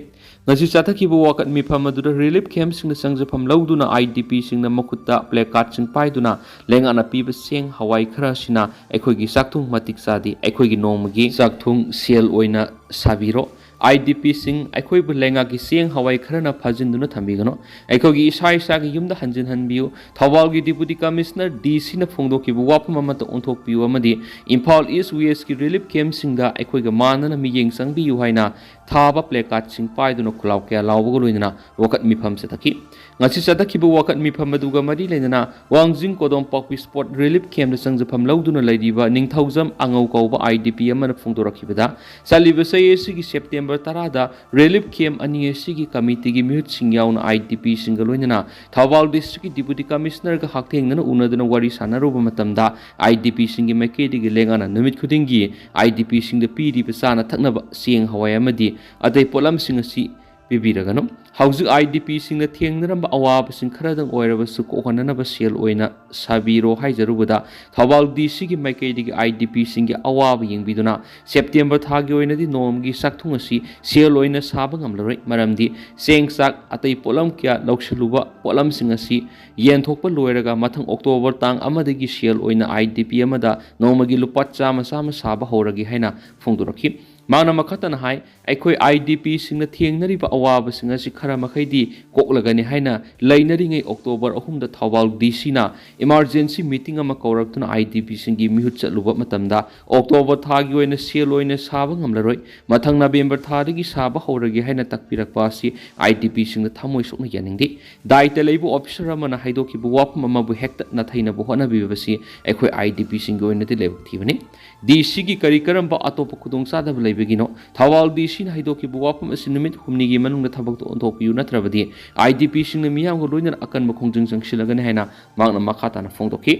ꯉꯁꯤ ꯆꯠꯊꯈꯤꯕ ꯋꯥꯀꯠ ꯃꯤꯐꯝ ꯑꯗꯨꯗ relief camp ꯁꯤꯡꯗ ꯆꯪꯖꯐꯝ ꯂꯧꯗꯨꯅ I D P ꯁꯤꯡꯅ ꯃꯈꯨꯠꯇ placard ꯁꯤꯡ ꯄꯥꯏꯗꯨꯅ ꯂꯩꯉꯥꯛꯅ ꯄꯤꯕ ꯆꯦꯡ ꯍꯋꯥꯏ ꯈꯔ ꯑꯁꯤꯅ ꯑꯩꯈꯣꯏꯒꯤ ꯆꯥꯛꯊꯨꯡ ꯃꯇꯤꯛ ꯆꯥꯗꯦ, ꯑꯩꯈꯣꯏꯒꯤ ꯅꯣꯡꯃꯒꯤ ꯆꯥꯛꯊꯨꯡ ꯁꯦꯜ ꯑꯣꯏꯅ ꯁꯥꯕꯤꯔꯣ꯫ I D P ꯁꯤꯡ, ꯑꯩꯈꯣꯏꯕꯨ ꯂꯩꯉꯥꯛꯀꯤ ꯆꯦꯡ ꯍꯋꯥꯏ ꯈꯔꯅ ꯐꯥꯖꯤꯟꯗꯨꯅ ꯊꯝꯕꯤꯒꯅꯨ꯫ ꯑꯩꯈꯣꯏꯒꯤ ꯏꯁꯥ ꯏꯁꯥꯒꯤ ꯌꯨꯝꯗ ꯍꯟꯖꯤꯟꯍꯟꯕꯤꯌꯨ꯫ ꯊꯧꯕꯥꯜꯒꯤ Deputy Commissioner D C ꯅ ꯐꯣꯡꯗꯣꯛꯈꯤꯕ ꯋꯥꯐꯝ ꯑꯃꯠꯇ ꯑꯣꯟꯊꯣꯛꯄꯤꯌꯨ ꯑꯃꯗꯤ ꯏꯝꯐꯥꯜ East West ꯀꯤ relief camp ꯁꯤꯡꯗ ꯑꯩꯈꯣꯏꯒ ꯃꯥꯟꯅꯅ ꯃꯤꯠꯌꯦꯡ ꯆꯪꯕꯤꯌꯨ ꯍꯥꯏꯅ ꯊꯥꯕ placard ꯁꯤꯡ ꯄꯥꯏꯗꯨꯅ ꯈꯨꯜꯂꯥꯎ ꯀꯌꯥ ꯂꯥꯎꯕꯒ ꯂꯣꯏꯅꯅ ꯋꯥꯀꯠ ꯃꯤꯐꯝ ꯆꯠꯊꯈꯤ꯫ ꯉꯁꯤ ꯆꯠꯊꯈꯤꯕ ꯋꯥꯀꯠ ꯃꯤꯐꯝ ꯑꯗꯨꯒ ꯃꯔꯤ ꯂꯩꯅꯅ ꯋꯥꯡꯖꯤꯡ ꯀꯣꯗꯣꯝꯄꯥꯛꯄꯤ sport relief camp ꯗ ꯆꯪꯖꯐꯝ ꯂꯧꯗꯨꯅ ꯂꯩꯔꯤꯕ ꯅꯤꯡꯊꯧꯖꯝ ꯑꯉꯧ ꯀꯧꯕ I D P ꯑꯃꯅ ꯐꯣꯡꯗꯣꯔꯛꯈꯤꯕꯗ, ꯆꯠꯂꯤꯕ ꯆꯍꯤ ꯑꯁꯤꯒꯤ September ꯇꯔꯥꯗ relief camp ꯑꯅꯤ ꯑꯁꯤꯒꯤ committee ꯒꯤ ꯃꯤꯍꯨꯠꯁꯤꯡ ꯌꯥꯎꯅ I D P ꯁꯤꯡꯒ ꯂꯣꯏꯅꯅ ꯊꯧꯕꯥꯜ district ꯀꯤ Deputy Commissioner ꯒ ꯍꯛꯊꯦꯡꯅꯅ ꯎꯅꯗꯨꯅ ꯋꯥꯔꯤ ꯁꯥꯟꯅꯔꯨꯕ ꯃꯇꯝꯗ, I D P ꯁꯤꯡꯒꯤ ꯃꯥꯏꯀꯩꯗꯒꯤ ꯂꯩꯉꯥꯛꯅ ꯅꯨꯃꯤꯠ ꯈꯨꯗꯤꯡꯒꯤ I D P ꯁꯤꯡꯗ ꯄꯤꯔꯤꯕ ꯆꯥꯅ ꯊꯛꯅꯕ ꯆꯦꯡ ꯍꯋꯥꯏ ꯑꯃꯗꯤ ꯑꯇꯩ ꯄꯣꯠꯂꯝꯁꯤꯡ ꯑꯁꯤ ꯄꯤꯕꯤꯔꯒꯅꯨ꯫ ꯍꯧꯖꯤꯛ ꯑꯥꯏ ꯗꯤ ꯄꯤꯁꯤꯡꯅ ꯊꯦꯡꯅꯔꯝꯕ ꯑꯋꯥꯕꯁꯤꯡ ꯈꯔꯗꯪ ꯑꯣꯏꯔꯕꯁꯨ ꯀꯣꯛꯍꯟꯅꯅꯕ ꯁꯦꯜ ꯑꯣꯏꯅ ꯁꯥꯕꯤꯔꯣ ꯍꯥꯏꯖꯔꯨꯕꯗ, ꯊꯧꯕꯥꯜ ꯗꯤ ꯁꯤꯒꯤ ꯃꯥꯏꯀꯩꯗꯒꯤ ꯑꯥꯏ ꯗꯤ ꯄꯤꯁꯤꯡꯒꯤ ꯑꯋꯥꯕ ꯌꯦꯡꯕꯤꯗꯨꯅ ꯁꯦꯞꯇꯦꯝꯕꯔ ꯊꯥꯒꯤ ꯑꯣꯏꯅꯗꯤ ꯅꯣꯡꯃꯒꯤ ꯆꯥꯛꯊꯨꯡ ꯑꯁꯤ ꯁꯦꯜ ꯑꯣꯏꯅ ꯁꯥꯕ ꯉꯝꯂꯔꯣꯏ꯫ ꯃꯔꯝꯗꯤ ꯆꯦꯡ, ꯆꯥꯛ, ꯑꯇꯩ ꯄꯣꯠꯂꯝ ꯀꯌꯥ ꯂꯧꯁꯤꯜꯂꯨꯕ ꯄꯣꯠꯂꯝꯁꯤꯡ ꯑꯁꯤ ꯌꯦꯟꯊꯣꯛꯄ ꯂꯣꯏꯔꯒ ꯃꯊꯪ ꯑꯣꯛꯇꯣꯕꯔ ꯇꯥꯡ ꯑꯃꯗꯒꯤ ꯁꯦꯜ ꯑꯣꯏꯅ ꯑꯥꯏ ꯗꯤ ꯄꯤ ꯑꯃꯗ ꯅꯣꯡꯃꯒꯤ ꯂꯨꯄꯥ ꯆꯥꯝꯃ ꯆꯥꯝꯃ ꯁꯥꯕ ꯍꯧꯔꯒꯦ ꯍꯥꯏꯅ ꯐꯣꯡꯗꯣꯔꯛꯈꯤ꯫ ꯃꯍꯥꯛꯅ ꯃꯈꯥ ꯇꯥꯅ ꯍꯥꯏ, ꯑꯩꯈꯣꯏ ꯑꯥꯏ ꯗꯤ ꯄꯤꯁꯤꯡꯅ ꯊꯦꯡꯅꯔꯤꯕ ꯑꯋꯥꯕꯁꯤꯡ ꯑꯁꯤ ꯈꯔ ꯃꯈꯩꯗꯤ ꯀꯣꯛꯂꯒꯅꯤ ꯍꯥꯏꯅ ꯂꯩꯅꯔꯤꯉꯩ ꯑꯣꯛꯇꯣꯕꯔ ꯑꯍꯨꯝꯗ ꯊꯧꯕꯥꯜ ꯗꯤ ꯁꯤꯅ ꯏꯃꯥꯔꯖꯦꯟꯁꯤ ꯃꯤꯇꯤꯡ ꯑꯃ ꯀꯧꯔꯛꯇꯨꯅ ꯑꯥꯏ ꯗꯤ ꯄꯤꯁꯤꯡꯒꯤ ꯃꯤꯍꯨꯠ ꯆꯠꯂꯨꯕ ꯃꯇꯝꯗ ꯑꯣꯛꯇꯣꯕꯔ ꯊꯥꯒꯤ ꯑꯣꯏꯅ ꯁꯦꯜ ꯑꯣꯏꯅ ꯁꯥꯕ ꯉꯝꯂꯔꯣꯏ, ꯃꯊꯪ ꯅꯕꯦꯝꯕꯔ ꯊꯥꯗꯒꯤ ꯁꯥꯕ ꯍꯧꯔꯒꯦ ꯍꯥꯏꯅ ꯇꯥꯛꯄꯤꯔꯛꯄ ꯑꯁꯤ ꯑꯥꯏ ꯗꯤ ꯄꯤꯁꯤꯡꯅ ꯊꯃꯣꯏ ꯁꯣꯛꯅ ꯌꯥꯅꯤꯡꯗꯦ꯫ ꯗꯥꯏꯇ ꯂꯩꯕ ꯑꯣꯐꯤꯁꯔ ꯑꯃꯅ ꯍꯥꯏꯗꯣꯛꯈꯤꯕ ꯋꯥꯐꯝ ꯑꯃꯕꯨ ꯍꯦꯛꯇ ꯅꯥꯊꯩꯅꯕ ꯍꯣꯠꯅꯕꯤꯕꯁꯤ ꯑꯩꯈꯣꯏ ꯑꯥꯏ ꯗꯤ ꯄꯤꯁꯤꯡꯒꯤ ꯑꯣꯏꯅꯗꯤ ꯂꯥꯏꯕꯛ ꯊꯤꯕꯅꯤ꯫ ꯗꯤ ꯁꯤꯒꯤ ꯀꯔꯤ ꯀꯔꯝꯕ ꯑꯇꯣꯞꯄ ꯈꯨꯗꯣꯡꯆꯥꯗꯕ ꯂꯩꯕꯒꯤꯅꯣ? ꯊꯧꯕꯥꯜ ꯗꯤ ꯁꯤꯅ ꯍꯥꯏꯗꯣꯛꯈꯤꯕ ꯋꯥꯐꯝ ꯑꯁꯤ ꯅꯨꯃꯤꯠ ꯍꯨꯝꯅꯤꯒꯤ ꯃꯅꯨꯡꯗ ꯊꯕꯛꯇ ꯑꯣꯟꯊꯣꯛꯄꯤꯌꯨ, ꯅꯠꯇ꯭ꯔꯕꯗꯤ ꯑꯥꯏ ꯗꯤ ꯄꯤꯁꯤꯡꯅ ꯃꯤꯌꯥꯝꯒ ꯂꯣꯏꯅꯅ ꯑꯀꯟꯕ ꯈꯣꯡꯖꯪ ꯆꯪꯁꯤꯜꯂꯒꯅꯤ ꯍꯥꯏꯅ ꯃꯍꯥꯛꯅ ꯃꯈꯥ ꯇꯥꯅ ꯐꯣꯡꯗꯣꯛꯈꯤ꯫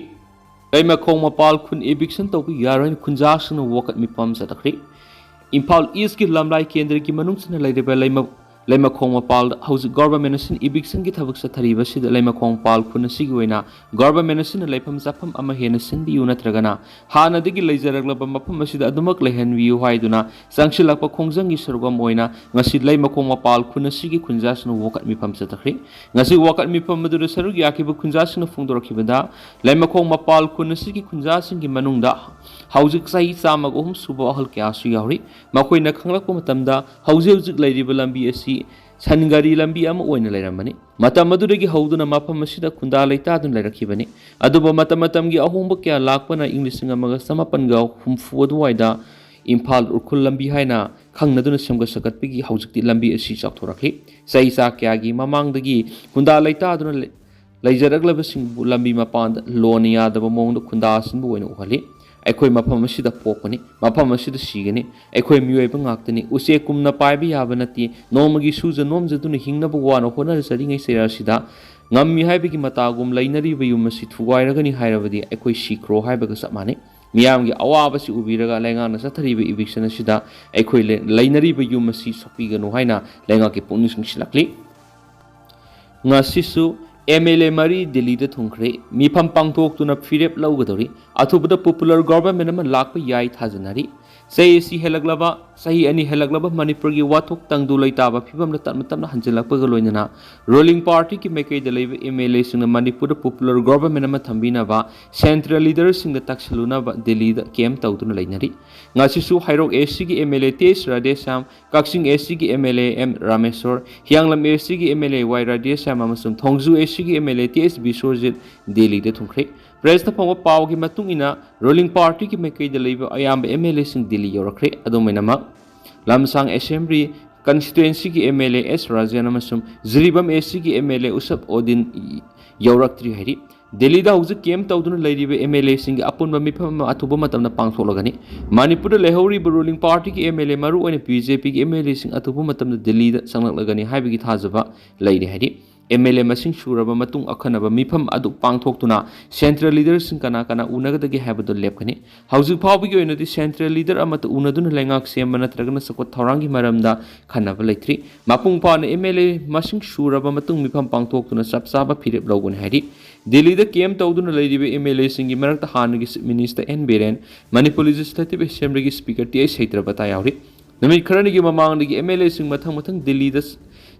ꯂꯩꯃꯈꯣꯡ ꯃꯄꯥꯜ ꯈꯨꯟ ꯏꯚꯤꯛꯁꯟ ꯇꯧꯕ ꯌꯥꯔꯣꯏ ꯍꯥꯏꯅ ꯈꯨꯟꯖꯥꯁꯤꯡꯅ ꯋꯥꯀꯠ ꯃꯤꯐꯝ ꯆꯠꯊꯈ꯭ꯔꯤ꯫ ꯏꯝꯐꯥꯜ ꯏꯁꯀꯤ ꯂꯝꯂꯥꯏ ꯀꯦꯟꯗ꯭ꯔꯒꯤ ꯃꯅꯨꯡ ꯆꯟꯅ ꯂꯩꯔꯤꯕ ꯂꯩꯃ-, ꯂꯩꯃꯈꯣꯡ ꯃꯄꯥꯜꯗ ꯍꯧꯖꯤꯛ ꯒꯣꯔꯕꯔꯃꯦꯟ ꯑꯁꯤꯅ ꯏꯚꯤꯛꯁꯟꯒꯤ ꯊꯕꯛ ꯆꯠꯊꯔꯤꯕ ꯑꯁꯤꯗ ꯂꯩꯃꯈꯣꯡ ꯃꯄꯥꯜ ꯈꯨꯟ ꯑꯁꯤꯒꯤ ꯑꯣꯏꯅ ꯒꯣꯔꯕꯔꯃꯦꯟ ꯑꯁꯤꯅ ꯂꯩꯐꯝ ꯆꯥꯐꯝ ꯑꯃ ꯍꯦꯟꯅ ꯁꯤꯟꯕꯤꯌꯨ, ꯅꯠꯇ꯭ꯔꯒꯅ ꯍꯥꯟꯅꯗꯒꯤ ꯂꯩꯖꯔꯛꯂꯕ ꯃꯐꯝ ꯑꯁꯤꯗ ꯑꯗꯨꯃꯛ ꯂꯩꯍꯟꯕꯤꯌꯨ ꯍꯥꯏꯗꯨꯅ ꯆꯪꯁꯤꯜꯂꯛꯄ ꯈꯣꯡꯖꯪꯒꯤ ꯁꯔꯨꯛ ꯑꯃ ꯑꯣꯏꯅ ꯉꯁꯤ ꯂꯩꯃꯈꯣꯡ ꯃꯄꯥꯜ ꯈꯨꯟ ꯑꯁꯤꯒꯤ ꯈꯨꯟꯖꯥꯁꯤꯡꯅ ꯋꯥꯀꯠ ꯃꯤꯐꯝ ꯆꯠꯊꯈ꯭ꯔꯤ꯫ ꯉꯁꯤ ꯋꯥꯀꯠ ꯃꯤꯐꯝ ꯑꯗꯨꯗ ꯁꯔꯨꯛ ꯌꯥꯈꯤꯕ ꯈꯨꯟꯖꯥꯁꯤꯡꯅ ꯐꯣꯡꯗꯣꯔꯛꯈꯤꯕꯗ, ꯂꯩꯃꯈꯣꯡ ꯃꯄꯥꯜ ꯈꯨꯟ ꯑꯁꯤꯒꯤ ꯈꯨꯟꯖꯥꯁꯤꯡꯒꯤ ꯃꯅꯨꯡꯗ ꯍꯧꯖꯤꯛ ꯆꯍꯤ ꯆꯥꯝꯃꯒ ꯑꯍꯨꯝ ꯁꯨꯕ ꯑꯍꯜ ꯀꯌꯥꯁꯨ ꯌꯥꯎꯔꯤ꯫ ꯃꯈꯣꯏꯅ ꯈꯪꯂꯛꯄ ꯃꯇꯝꯗ ꯍꯧꯖꯤꯛ ꯍꯧꯖꯤꯛ ꯂꯩꯔꯤꯕ ꯂꯝꯕꯤ ꯑꯁꯤ ꯁꯟ ꯒꯥꯔꯤ ꯂꯝꯕꯤ ꯑꯃ ꯑꯣꯏꯅ ꯂꯩꯔꯝꯕꯅꯤ꯫ ꯃꯇꯝ ꯑꯗꯨꯗꯒꯤ ꯍꯧꯗꯨꯅ ꯃꯐꯝ ꯑꯁꯤꯗ ꯈꯨꯟꯗꯥ ꯂꯩꯇꯥꯗꯨꯅ ꯂꯩꯔꯛꯈꯤꯕꯅꯤ꯫ ꯑꯗꯨꯕꯨ ꯃꯇꯝ ꯃꯇꯝꯒꯤ ꯑꯍꯣꯡꯕ ꯀꯌꯥ ꯂꯥꯛꯄꯅ ꯏꯪ ꯂꯤꯁꯤꯡ ꯑꯃꯒ ꯆꯃꯥꯄꯟꯒ ꯍꯨꯝꯐꯨ ꯑꯗꯨꯋꯥꯏꯗ ꯏꯝꯐꯥꯜ ꯎꯈ꯭ꯔꯨꯜ ꯂꯝꯕꯤ ꯍꯥꯏꯅ ꯈꯪꯅꯗꯨꯅ ꯁꯦꯝꯒꯠ ꯁꯥꯒꯠꯄꯒꯤ ꯍꯧꯖꯤꯛꯇꯤ ꯂꯝꯕꯤ ꯑꯁꯤ ꯆꯥꯎꯊꯣꯔꯛꯈꯤ꯫ ꯆꯍꯤ ꯆꯥ ꯀꯌꯥꯒꯤ ꯃꯃꯥꯡꯗꯒꯤ ꯈꯨꯟꯗꯥ ꯂꯩꯇꯥꯗꯨꯅ ꯂꯩ-, ꯂꯩꯖꯔꯛꯂꯕꯁꯤꯡꯕꯨ ꯂꯝꯕꯤ ꯃꯄꯥꯟꯗ ꯂꯣꯟꯅ ꯌꯥꯗꯕ ꯃꯑꯣꯡꯗ ꯈꯨꯟꯗꯥꯁꯤꯟꯕ ꯑꯣꯏꯅ ꯎꯍꯜꯂꯤ꯫ ꯑꯩꯈꯣꯏ ꯃꯐꯝ ꯑꯁꯤꯗ ꯄꯣꯛꯄꯅꯤ, ꯃꯐꯝ ꯑꯁꯤꯗ ꯁꯤꯒꯅꯤ꯫ ꯑꯩꯈꯣꯏ ꯃꯤꯑꯣꯏꯕ ꯉꯥꯛꯇꯅꯤ, ꯎꯆꯦꯛꯀꯨꯝꯅ ꯄꯥꯏꯕ ꯌꯥꯕ ꯅꯠꯇꯦ꯫ ꯅꯣꯡꯃꯒꯤ ꯁꯨꯖ ꯅꯣꯝꯖꯗꯨꯅ ꯍꯤꯡꯅꯕ ꯋꯥꯅ ꯍꯣꯠꯅꯖꯔꯤꯉꯩ ꯆꯩꯔꯥꯛꯁꯤꯗ ꯉꯝꯃꯤ ꯍꯥꯏꯕꯒꯤ ꯃꯇꯥꯒꯨꯝ ꯂꯩꯅꯔꯤꯕ ꯌꯨꯝ ꯑꯁꯤ ꯊꯨꯒꯥꯏꯔꯒꯅꯤ ꯍꯥꯏꯔꯕꯗꯤ ꯑꯩꯈꯣꯏ ꯁꯤꯈ꯭ꯔꯣ ꯍꯥꯏꯕꯒ ꯆꯞ ꯃꯥꯟꯅꯩ꯫ ꯃꯤꯌꯥꯝꯒꯤ ꯑꯋꯥꯕꯁꯤ ꯎꯕꯤꯔꯒ ꯂꯩꯉꯥꯛꯅ ꯆꯠꯊꯔꯤꯕ eviction ꯑꯁꯤꯗ ꯑꯩꯈꯣꯏ ꯂꯩ-, ꯂꯩꯅꯔꯤꯕ ꯌꯨꯝ ꯑꯁꯤ ꯁꯣꯛꯄꯤꯒꯅꯨ ꯍꯥꯏꯅ ꯂꯩꯉꯥꯛꯀꯤ ꯄꯨꯛꯅꯤꯡ ꯆꯤꯡꯁꯤꯜꯂꯛꯂꯤ꯫ ꯉꯁꯤꯁꯨ M L A ꯃꯔꯤ ꯗꯤꯜꯂꯤꯗ ꯊꯨꯡꯈ꯭ꯔꯦ꯫ ꯃꯤꯐꯝ ꯄꯥꯡꯊꯣꯛꯇꯨꯅ ꯐꯤꯔꯦꯞ ꯂꯧꯒꯗꯧꯔꯤ꯫ ꯑꯊꯨꯕꯗ popular government ꯑꯃ ꯂꯥꯛꯄ ꯌꯥꯏ ꯊꯥꯖꯅꯔꯤ꯫ ꯆꯍꯤ ꯑꯁꯤ ꯍꯦꯜꯂꯛꯂꯕ, ꯆꯍꯤ ꯑꯅꯤ ꯍꯦꯜꯂꯛꯂꯕ ꯃꯅꯤꯄꯨꯔꯒꯤ ꯋꯥꯊꯣꯛ ꯇꯪꯗꯨ ꯂꯩꯇꯥꯕ ꯐꯤꯕꯝꯗ ꯇꯞꯅ ꯇꯞꯅ ꯍꯟꯖꯤꯜꯂꯛꯄꯒ ꯂꯣꯏꯅꯅ ruling partyꯒꯤ ꯃꯥꯏꯀꯩꯗ ꯂꯩꯕ M L Aꯁꯤꯡꯅ ꯃꯅꯤꯄꯨꯔꯗ popular government ꯑꯃ ꯊꯝꯕꯤꯅꯕ central leaderꯁꯤꯡꯗ ꯇꯛꯁꯤꯜꯂꯨꯅꯕ ꯗꯤꯜꯂꯤꯗ camp ꯇꯧꯗꯨꯅ ꯂꯩꯅꯔꯤ꯫ ꯉꯁꯤꯁꯨ ꯍꯩꯔꯣꯛ ACꯒꯤ M L A T S Radheshyam, Kakching ACꯒꯤ M L A M Rameshwor, ꯍꯤꯌꯥꯡꯂꯝ ACꯒꯤ M L A Y Radheshyam ꯑꯃꯁꯨꯡ ꯊꯣꯡꯖꯨ ACꯒꯤ M L A T S Biswajit ꯗꯤꯜꯂꯤꯗ ꯊꯨꯡꯈ꯭ꯔꯦ꯫ Pressꯇ ꯐꯪꯕ ꯄꯥꯎꯒꯤ ꯃꯇꯨꯡ ꯏꯟꯅ ruling partyꯒꯤ ꯃꯥꯏꯀꯩꯗ ꯂꯩꯕ ꯑꯌꯥꯝꯕ M L Aꯁꯤꯡ ꯗꯤꯜꯂꯤ ꯌꯧꯔꯛꯈ꯭ꯔꯦ꯫ ꯑꯗꯨꯝ ꯑꯣꯏꯅꯃꯛ, ꯂꯝꯁꯥꯡ Assembly constituencyꯒꯤ M L A S Rajen ꯑꯃꯁꯨꯡ ꯖꯤꯔꯤꯕꯥꯝ ACꯒꯤ M L A ꯎꯁꯞ ꯑꯣꯗꯤꯟ ꯌꯧꯔꯛꯇ꯭ꯔꯤ ꯍꯥꯏꯔꯤ꯫ ꯗꯤꯜꯂꯤꯗ ꯍꯧꯖꯤꯛ camp ꯇꯧꯗꯨꯅ ꯂꯩꯔꯤꯕ M L Aꯁꯤꯡꯒꯤ ꯑꯄꯨꯟꯕ ꯃꯤꯐꯝ ꯑꯃ ꯑꯊꯨꯕ ꯃꯇꯝꯗ ꯄꯥꯡꯊꯣꯛꯂꯒꯅꯤ꯫ ꯃꯅꯤꯄꯨꯔꯗ ꯂꯩꯍꯧꯔꯤꯕ ruling partyꯒꯤ M L A, ꯃꯔꯨꯑꯣꯏꯅ BJPꯒꯤ M L Aꯁꯤꯡ ꯑꯊꯨꯕ ꯃꯇꯝꯗ ꯗꯤꯜꯂꯤꯗ ꯆꯪꯂꯛꯂꯒꯅꯤ ꯍꯥꯏꯕꯒꯤ ꯊꯥꯖꯕ ꯂꯩꯔꯤ ꯍꯥꯏꯔꯤ꯫ M L A ꯃꯁꯤꯡ ꯁꯨꯔꯕ ꯃꯇꯨꯡ ꯑꯈꯟꯅꯕ ꯃꯤꯐꯝ ꯑꯗꯨ ꯄꯥꯡꯊꯣꯛꯇꯨꯅ central leaderꯁꯤꯡ ꯀꯅꯥ ꯀꯅꯥ ꯎꯅꯒꯗꯒꯦ ꯍꯥꯏꯕꯗꯨ ꯂꯦꯞꯀꯅꯤ꯫ ꯍꯧꯖꯤꯛ ꯐꯥꯎꯕꯒꯤ ꯑꯣꯏꯅꯗꯤ central leader ꯑꯃꯠꯇ ꯎꯅꯗꯨꯅ ꯂꯩꯉꯥꯛ ꯁꯦꯝꯕ ꯅꯠꯇ꯭ꯔꯒꯅ ꯆꯥꯎꯈꯠ ꯊꯧꯔꯥꯡꯒꯤ ꯃꯔꯝꯗ ꯈꯟꯅꯕ ꯂꯩꯇ꯭ꯔꯤ꯫ ꯃꯄꯨꯡ ꯐꯥꯅ M L A ꯃꯁꯤꯡ ꯁꯨꯔꯕ ꯃꯇꯨꯡ ꯃꯤꯐꯝ ꯄꯥꯡꯊꯣꯛꯇꯨꯅ ꯆꯞ ꯆꯥꯕ ꯐꯤꯔꯦꯞ ꯂꯧꯒꯅꯤ ꯍꯥꯏꯔꯤ꯫ ꯗꯤꯜꯂꯤꯗ camp ꯇꯧꯗꯨꯅ ꯂꯩꯔꯤꯕ M L Aꯁꯤꯡꯒꯤ ꯃꯔꯛꯇ ꯍꯥꯟꯅꯒꯤ Chief Minister N Biren, Manipur Legislative Assemblyꯒꯤ Speaker ꯇꯤ ꯑꯩꯆ ꯁꯩꯇ꯭ꯔꯕꯇꯥ ꯌꯥꯎꯔꯤ꯫ ꯅꯨꯃꯤꯠ ꯈꯔꯅꯤꯒꯤ ꯃꯃꯥꯡꯗꯒꯤ M L Aꯁꯤꯡ ꯃꯊꯪ ꯃꯊꯪ ꯗꯤꯜꯂꯤꯗ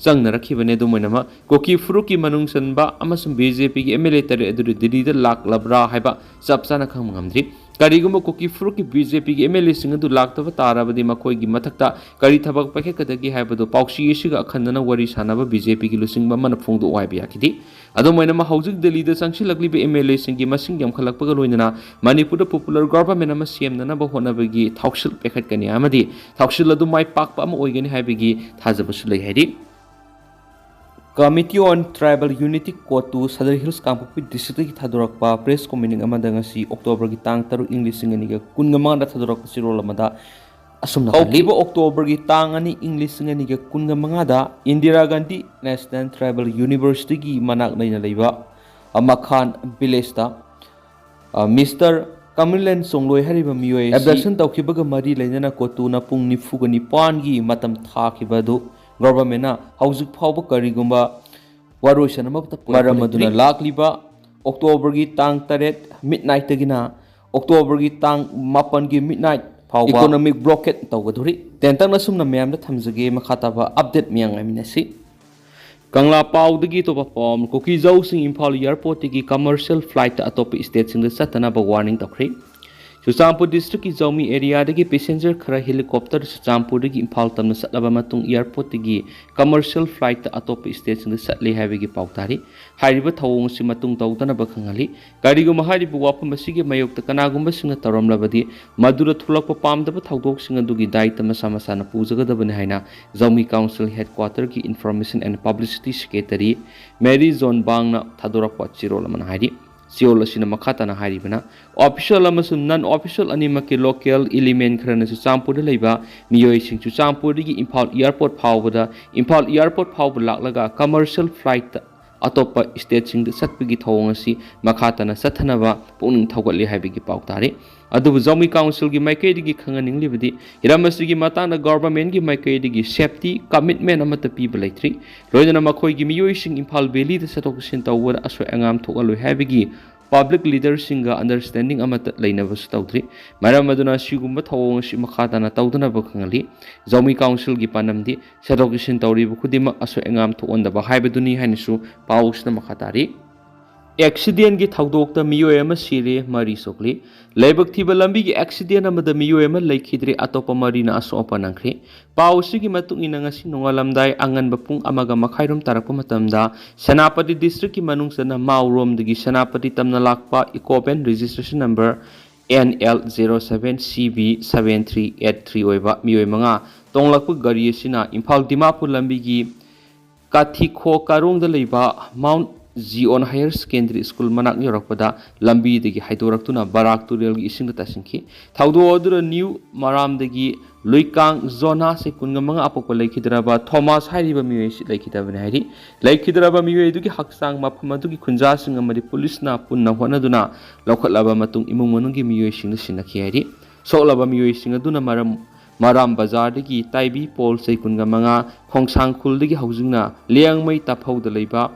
ꯆꯪꯅꯔꯛꯈꯤꯕꯅꯤ꯫ ꯑꯗꯨꯝ ꯑꯣꯏꯅꯃꯛ, ꯀꯨꯀꯤ ꯐꯨꯔꯨꯞꯀꯤ ꯃꯅꯨꯡ ꯆꯟꯕ ꯑꯃꯁꯨꯡ BJPꯒꯤ M L A ꯇꯔꯦꯠ ꯑꯗꯨꯗꯤ ꯗꯤꯜꯂꯤꯗ ꯂꯥꯛꯂꯕ꯭ꯔꯥ ꯍꯥꯏꯕ ꯆꯞ ꯆꯥꯅ ꯈꯪꯕ ꯉꯝꯗ꯭ꯔꯤ꯫ ꯀꯔꯤꯒꯨꯝꯕ ꯀꯨꯀꯤ ꯐꯨꯔꯨꯞꯀꯤ BJPꯒꯤ M L Aꯁꯤꯡ ꯑꯗꯨ ꯂꯥꯛꯇꯕ ꯇꯥꯔꯕꯗꯤ ꯃꯈꯣꯏꯒꯤ ꯃꯊꯛꯇ ꯀꯔꯤ ꯊꯕꯛ ꯄꯥꯏꯈꯠꯀꯗꯒꯦ ꯍꯥꯏꯕꯗꯨ ꯄꯥꯎꯆꯦ ꯑꯁꯤꯒ ꯑꯈꯟꯅꯅ ꯋꯥꯔꯤ ꯁꯥꯅꯕ BJPꯒꯤ ꯂꯨꯆꯤꯡꯕ ꯑꯃꯅ ꯐꯣꯡꯗꯣꯛꯎ ꯍꯥꯏꯕ ꯌꯥꯈꯤꯗꯦ꯫ ꯑꯗꯨꯝ ꯑꯣꯏꯅꯃꯛ, ꯍꯧꯖꯤꯛ ꯗꯤꯜꯂꯤꯗ ꯆꯪꯁꯤꯜꯂꯛꯂꯤꯕ M L Aꯁꯤꯡꯒꯤ ꯃꯁꯤꯡ ꯌꯥꯝꯈꯠꯂꯛꯄꯒ ꯂꯣꯏꯅꯅ ꯃꯅꯤꯄꯨꯔꯗ popular government ꯑꯃ ꯁꯦꯝꯅꯅꯕ ꯍꯣꯠꯅꯕꯒꯤ ꯊꯧꯁꯤꯜ ꯄꯥꯏꯈꯠꯀꯅꯤ ꯑꯃꯗꯤ ꯊꯧꯁꯤꯜ ꯑꯗꯨ ꯃꯥꯏ ꯄꯥꯛꯄ ꯑꯃ ꯑꯣꯏꯒꯅꯤ ꯍꯥꯏꯕꯒꯤ ꯊꯥꯖꯕꯁꯨ ꯂꯩ ꯍꯥꯏꯔꯤ꯫ Committee on Tribal Unity ꯀꯣꯇꯨ ꯁꯗꯔ ꯍꯤꯜꯁ ꯀꯥꯡꯄꯣꯛꯄꯤ districtꯀꯤ ꯊꯥꯗꯣꯔꯛꯄ press communique ꯑꯃꯗ ꯉꯁꯤ Octoberꯒꯤ ꯇꯥꯡ ꯇꯔꯨꯛ, ꯏꯪ ꯂꯤꯁꯤꯡ ꯑꯅꯤꯒ ꯀꯨꯟꯒ ꯃꯉꯥꯗ ꯊꯥꯗꯣꯔꯛꯄ ꯆꯦꯔꯣꯜ ꯑꯃꯗ ꯑꯁꯨꯝꯅ ꯍꯧꯈꯤꯕ Octoberꯒꯤ ꯇꯥꯡ ꯑꯅꯤ, ꯏꯪ ꯂꯤꯁꯤꯡ ꯑꯅꯤꯒ ꯀꯨꯟꯒ ꯃꯉꯥꯗ ꯏꯟꯗꯤꯔꯥ ꯒꯥꯟꯙꯤ National Tribal Universityꯒꯤ ꯃꯅꯥꯛ ꯅꯛꯅ ꯂꯩꯕ ꯃꯈꯥꯟ villageꯇ Mister ꯀꯃꯤꯂꯦꯟ ꯆꯣꯡꯂꯣꯏ ꯍꯥꯏꯔꯤꯕ ꯃꯤꯑꯣꯏ ꯑꯁꯤ ꯑꯦꯕꯗꯛꯁꯟ ꯇꯧꯈꯤꯕꯒ ꯃꯔꯤ ꯂꯩꯅꯅ ꯀꯣꯇꯨꯅ ꯄꯨꯡ ꯅꯤꯐꯨꯒ ꯅꯤꯄꯥꯟꯒꯤ ꯃꯇꯝ ꯊꯥꯈꯤꯕ ꯑꯗꯨ ꯒꯣꯚꯔꯟꯃꯦꯟꯅ ꯍꯧꯖꯤꯛ ꯐꯥꯎꯕ ꯀꯔꯤꯒꯨꯝꯕ ꯋꯥꯔꯣꯏꯁꯤꯟ ꯑꯃꯠꯇ ꯄꯨꯔꯛꯄ ꯃꯔꯝ ꯑꯗꯨꯅ ꯂꯩꯇ꯭ꯔꯤ꯫ ꯂꯥꯛꯂꯤꯕ ꯑꯣꯛꯇꯣꯕꯔꯒꯤ ꯇꯥꯡ ꯇꯔꯦꯠ ꯃꯤꯗ ꯅꯥꯏꯠꯇꯒꯤꯅ ꯑꯣꯛꯇꯣꯕꯔꯒꯤ ꯇꯥꯡ ꯃꯥꯄꯟꯒꯤ ꯃꯤꯗ ꯅꯥꯏꯠ ꯐꯥꯎꯕ ꯏꯀꯣꯅꯣꯃꯤꯛ ꯕ꯭ꯂꯣꯀꯦꯠ ꯇꯧꯒꯗꯧꯔꯤ꯫ ꯇꯦꯟꯇꯛꯅ ꯁꯨꯝꯅ ꯃꯌꯥꯝꯗ ꯊꯝꯖꯒꯦ, ꯃꯈꯥ ꯇꯥꯕ ꯑꯞꯗꯦꯠ ꯃꯌꯥꯝ ꯉꯥꯏꯃꯤꯟꯅꯁꯤ꯫ ꯀꯪꯂꯥ ꯄꯥꯎꯗꯒꯤ ꯑꯇꯣꯞꯄ ꯄꯥꯎ ꯑꯃ, ꯀꯨꯀꯤꯖꯥꯎꯁꯤꯡ ꯏꯝꯐꯥꯜ ꯑꯦꯌꯔꯄꯣꯔꯠꯇꯒꯤ ꯀꯃꯔꯁꯤꯌꯦꯜ ꯐ꯭ꯂꯥꯏꯠꯇ ꯑꯇꯣꯞꯄ ꯁ꯭ꯇꯦꯠꯁꯤꯡꯗ ꯆꯠꯇꯅꯕ ꯋꯥꯔꯅꯤꯡ ꯇꯧꯈ꯭ꯔꯦ꯫ ꯆꯨꯔꯆꯥꯟꯄꯨꯔ ꯗꯤꯁꯇ꯭ꯔꯤꯛꯀꯤ ꯖꯧꯃꯤ ꯑꯦꯔꯤꯌꯥꯗꯒꯤ ꯄꯦꯁꯦꯟꯖꯔ ꯈꯔ ꯍꯦꯂꯤꯀꯣꯞꯇꯔ ꯆꯨꯔꯆꯥꯟꯄꯨꯔꯗꯒꯤ ꯏꯝꯐꯥꯜ ꯇꯝꯅ ꯆꯠꯂꯕ ꯃꯇꯨꯡ ꯑꯦꯌꯔꯄꯣꯔꯠꯇꯒꯤ ꯀꯃꯔꯁꯤꯌꯦꯜ ꯐ꯭ꯂꯥꯏꯠꯇ ꯑꯇꯣꯞꯄ ꯁ꯭ꯇꯦꯠꯁꯤꯡꯗ ꯆꯠꯂꯤ ꯍꯥꯏꯕꯒꯤ ꯄꯥꯎ ꯇꯥꯔꯤ꯫ ꯍꯥꯏꯔꯤꯕ ꯊꯧꯑꯣꯡ ꯑꯁꯤ ꯃꯇꯨꯡ ꯇꯧꯗꯅꯕ ꯈꯪꯍꯜꯂꯤ꯫ ꯀꯔꯤꯒꯨꯝꯕ ꯍꯥꯏꯔꯤꯕ ꯋꯥꯐꯝ ꯑꯁꯤꯒꯤ ꯃꯥꯌꯣꯛꯇ ꯀꯅꯥꯒꯨꯝꯕꯁꯤꯡꯅ ꯇꯧꯔꯝꯂꯕꯗꯤ ꯃꯗꯨꯗ ꯊꯣꯛꯂꯛꯄ ꯄꯥꯝꯗꯕ ꯊꯧꯗꯣꯛꯁꯤꯡ ꯑꯗꯨꯒꯤ ꯗꯥꯏꯇ ꯃꯁꯥ ꯃꯁꯥꯅ ꯄꯨꯖꯒꯗꯕꯅꯤ ꯍꯥꯏꯅ ꯖꯧꯃꯤ ꯀꯥꯎꯟꯁꯤꯜ ꯍꯦꯗꯀ꯭ꯋꯥꯇꯔꯒꯤ information and publicity secretary Mary John ꯕꯥꯡꯅ ꯊꯥꯗꯣꯔꯛꯄ ꯆꯦꯔꯣꯜ ꯑꯃꯅ ꯍꯥꯏꯔꯤ꯫ ꯆꯦꯔꯣꯜ ꯑꯁꯤꯅ ꯃꯈꯥ ꯇꯥꯅ ꯍꯥꯏꯔꯤꯕꯅ, ꯑꯣꯐꯤꯁꯤꯌꯦꯜ ꯑꯃꯁꯨꯡ ꯅꯟ ꯑꯣꯐꯤꯁꯤꯌꯦꯜ ꯑꯅꯤꯃꯛꯀꯤ ꯂꯣꯀꯦꯜ ꯏꯂꯤꯃꯦꯟ ꯈꯔꯅ ꯆꯨꯔꯆꯥꯟꯄꯨꯔꯗ ꯂꯩꯕ ꯃꯤꯑꯣꯏꯁꯤꯡ ꯆꯨꯔꯆꯥꯟꯄꯨꯔꯗꯒꯤ ꯏꯝꯐꯥꯜ ꯑꯦꯌꯔꯄꯣꯔꯠ ꯐꯥꯎꯕꯗ, ꯏꯝꯐꯥꯜ ꯑꯦꯌꯔꯄꯣꯔꯠ ꯐꯥꯎꯕ ꯂꯥꯛꯂꯒ ꯀꯃꯔꯁꯤꯌꯦꯜ ꯐ꯭ꯂꯥꯏꯠꯇ ꯑꯇꯣꯞꯄ ꯁ꯭ꯇꯦꯠꯁꯤꯡꯗ ꯆꯠꯄꯒꯤ ꯊꯧꯑꯣꯡ ꯑꯁꯤ ꯃꯈꯥ ꯇꯥꯅ ꯆꯠꯊꯅꯕ ꯄꯨꯛꯅꯤꯡ ꯊꯧꯒꯠꯂꯤ ꯍꯥꯏꯕꯒꯤ ꯄꯥꯎ ꯇꯥꯔꯤ꯫ ꯑꯗꯨꯕꯨ ꯖꯧꯃꯤ ꯀꯥꯎꯟꯁꯤꯜꯒꯤ ꯃꯥꯏꯀꯩꯗꯒꯤ ꯈꯪꯍꯟꯅꯤꯡꯂꯤꯕꯗꯤ, ꯍꯤꯔꯝ ꯑꯁꯤꯒꯤ ꯃꯇꯥꯡꯗ ꯒꯣꯚꯔꯟꯃꯦꯟꯠꯀꯤ ꯃꯥꯏꯀꯩꯗꯒꯤ ꯁꯦꯐꯇꯤ ꯀꯃꯤꯠꯃꯦꯟ ꯑꯃꯠꯇ ꯄꯤꯕ ꯂꯩꯇ꯭ꯔꯤ꯫ ꯂꯣꯏꯅꯅ ꯃꯈꯣꯏꯒꯤ ꯃꯤꯑꯣꯏꯁꯤꯡ ꯏꯝꯐꯥꯜ ꯚꯦꯂꯤꯗ ꯆꯠꯊꯣꯛ ꯆꯠꯁꯤꯟ ꯇꯧꯕꯗ ꯑꯁꯣꯏ ꯑꯉꯥꯝ ꯊꯣꯛꯍꯜꯂꯣꯏ ꯍꯥꯏꯕꯒꯤ ꯄꯕ꯭ꯂꯤꯛ ꯂꯤꯗꯔꯁꯤꯡꯒ ꯑꯟꯗꯔꯁ꯭ꯇꯦꯟꯗꯤꯡ ꯑꯃꯠꯇ ꯂꯩꯅꯕꯁꯨ ꯇꯧꯗ꯭ꯔꯤ꯫ ꯃꯔꯝ ꯑꯗꯨꯅ ꯑꯁꯤꯒꯨꯝꯕ ꯊꯧꯑꯣꯡ ꯑꯁꯤ ꯃꯈꯥ ꯇꯥꯅ ꯇꯧꯗꯅꯕ ꯈꯪꯍꯜꯂꯤ꯫ ꯖꯧꯃꯤ ꯀꯥꯎꯟꯁꯤꯜꯒꯤ ꯄꯥꯟꯗꯝꯗꯤ ꯆꯠꯊꯣꯛ ꯆꯠꯁꯤꯟ ꯇꯧꯔꯤꯕ ꯈꯨꯗꯤꯡꯃꯛ ꯑꯁꯣꯏ ꯑꯉꯥꯝ ꯊꯣꯛꯍꯟꯗꯕ ꯍꯥꯏꯕꯗꯨꯅꯤ ꯍꯥꯏꯅꯁꯨ ꯄꯥꯎꯁꯤꯅ ꯃꯈꯥ ꯇꯥꯔꯤ꯫ ꯑꯦꯛꯁꯤꯗꯦꯟꯒꯤ ꯊꯧꯗꯣꯛꯇ ꯃꯤꯑꯣꯏ ꯑꯃ ꯁꯤꯔꯦ, ꯃꯔꯤ ꯁꯣꯛꯂꯤ꯫ ꯂꯥꯏꯕꯛ ꯊꯤꯕ ꯂꯝꯕꯤꯒꯤ ꯑꯦꯛꯁꯤꯗꯦꯟ ꯑꯃꯗ ꯃꯤꯑꯣꯏ ꯑꯃ ꯂꯩꯈꯤꯗ꯭ꯔꯦ, ꯑꯇꯣꯞꯄ ꯃꯔꯤꯅ ꯑꯁꯣꯛ ꯑꯄꯟ ꯅꯪꯈ꯭ꯔꯦ꯫ ꯄꯥꯎ ꯑꯁꯤꯒꯤ ꯃꯇꯨꯡ ꯏꯟꯅ, ꯉꯁꯤ ꯅꯣꯡꯉꯥꯜꯂꯝꯗꯥꯏ ꯑꯉꯟꯕ ꯄꯨꯡ ꯑꯃꯒ ꯃꯈꯥꯏꯔꯣꯝ ꯇꯥꯔꯛꯄ ꯃꯇꯝꯗ ꯁꯦꯅꯥꯄꯇꯤ ꯗꯤꯁꯇ꯭ꯔꯤꯛꯀꯤ ꯃꯅꯨꯡ ꯆꯟꯅ ꯃꯥꯎꯔꯣꯝꯗꯒꯤ ꯁꯦꯅꯥꯄꯇꯤ ꯇꯝꯅ ꯂꯥꯛꯄ Eeco van registration number N L zero seven C B seven three eight three ꯑꯣꯏꯕ ꯃꯤꯑꯣꯏ ꯃꯉꯥ ꯇꯣꯡꯂꯛꯄ ꯒꯥꯔꯤ ꯑꯁꯤꯅ ꯏꯝꯐꯥꯜ ꯗꯤꯃꯥꯄꯨꯔ ꯂꯝꯕꯤꯒꯤ ꯀꯥꯊꯤꯈꯣ ꯀꯥꯔꯣꯡꯗ ꯂꯩꯕ ꯃꯥꯎꯟ ꯖꯤꯑꯣꯟ ꯍꯥꯌꯔ ꯁꯦꯀꯦꯟꯗꯔꯤ ꯁ꯭ꯀꯨꯜ ꯃꯅꯥꯛ ꯌꯧꯔꯛꯄꯗ ꯂꯝꯕꯤꯗꯒꯤ ꯍꯥꯏꯗꯣꯔꯛꯇꯨꯅ ꯕꯔꯥꯛ ꯇꯨꯔꯦꯜꯒꯤ ꯏꯁꯤꯡꯗ ꯇꯥꯁꯤꯟꯈꯤ꯫ ꯊꯧꯗꯣꯛ ꯑꯗꯨꯗ ꯅ꯭ꯌꯨ ꯃꯔꯥꯝꯗꯒꯤ ꯂꯨꯏꯀꯥꯡ ꯖꯣꯅꯥ ꯆꯍꯤ ꯀꯨꯟꯒ ꯃꯉꯥ ꯑꯄꯣꯛꯄ ꯂꯩꯈꯤꯗ꯭ꯔꯕ ꯊꯣꯃꯥꯁ ꯍꯥꯏꯔꯤꯕ ꯃꯤꯑꯣꯏ ꯑꯁꯤ ꯂꯩꯈꯤꯗꯕꯅꯤ ꯍꯥꯏꯔꯤ꯫ ꯂꯩꯈꯤꯗ꯭ꯔꯕ ꯃꯤꯑꯣꯏ ꯑꯗꯨꯒꯤ ꯍꯛꯆꯥꯡ ꯃꯐꯝ ꯑꯗꯨꯒꯤ ꯈꯨꯟꯖꯥꯁꯤꯡ ꯑꯃꯗꯤ ꯄꯨꯂꯤꯁꯅ ꯄꯨꯟꯅ ꯍꯣꯠꯅꯗꯨꯅ ꯂꯧꯈꯠꯂꯕ ꯃꯇꯨꯡ ꯏꯃꯨꯡ ꯃꯅꯨꯡꯒꯤ ꯃꯤꯑꯣꯏꯁꯤꯡꯗ ꯁꯤꯟꯅꯈꯤ ꯍꯥꯏꯔꯤ꯫ ꯁꯣꯛꯂꯕ ꯃꯤꯑꯣꯏꯁꯤꯡ ꯑꯗꯨꯅ ꯃꯔꯝ ꯃꯔꯥꯝ ꯕꯖꯥꯔꯗꯒꯤ ꯇꯥꯏꯕꯤ ꯄꯣꯜ ꯆꯍꯤ ꯀꯨꯟꯒ ꯃꯉꯥ, ꯈꯣꯡꯁꯥꯡ ꯈꯨꯜꯗꯒꯤ ꯍꯧꯖꯤꯡꯅ ꯂꯤꯌꯥꯡꯃꯩ ꯇꯥꯐꯧꯗ ꯂꯩꯕ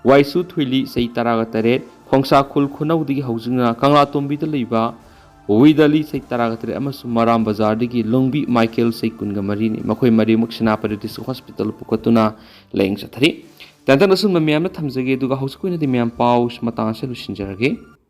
ꯋꯥꯏꯁꯨ ꯊꯨꯏꯂꯤ ꯆꯍꯤ ꯇꯔꯥꯒ ꯇꯔꯦꯠ, ꯈꯣꯡꯁꯥ ꯈꯨꯜ ꯈꯨꯅꯧꯗꯒꯤ ꯍꯧꯖꯤꯡꯅ ꯀꯪꯂꯥꯇꯣꯝꯕꯤꯗ ꯂꯩꯕ ꯋꯤꯗꯂꯤ ꯆꯍꯤ ꯇꯔꯥꯒ ꯇꯔꯦꯠ ꯑꯃꯁꯨꯡ ꯃꯔꯥꯝ ꯕꯖꯥꯔꯗꯒꯤ ꯂꯣꯡꯕꯤ ꯃꯥꯏꯀꯦꯜ ꯆꯍꯤ ꯀꯨꯟꯒ ꯃꯔꯤꯅꯤ꯫ ꯃꯈꯣꯏ ꯃꯔꯤꯃꯛ ꯁꯦꯅꯥꯄꯇꯤ ꯗꯤꯁꯇ꯭ꯔꯤꯛ ꯍꯣꯁꯄꯤꯇꯥꯜ ꯄꯨꯈꯠꯇꯨꯅ ꯂꯥꯌꯦꯡ ꯆꯠꯊꯔꯤ꯫ ꯇꯦꯟꯇꯛꯅ ꯑꯁꯨꯝꯕ ꯃꯌꯥꯝꯅ ꯊꯝꯖꯒꯦ, ꯑꯗꯨꯒ ꯍꯧꯖꯤꯛꯀꯤ ꯑꯣꯏꯅꯗꯤ ꯃꯌꯥꯝ ꯄꯥꯎ ꯃꯇꯥꯡ ꯑꯁꯤꯗ ꯂꯣꯏꯁꯤꯟꯖꯔꯒꯦ꯫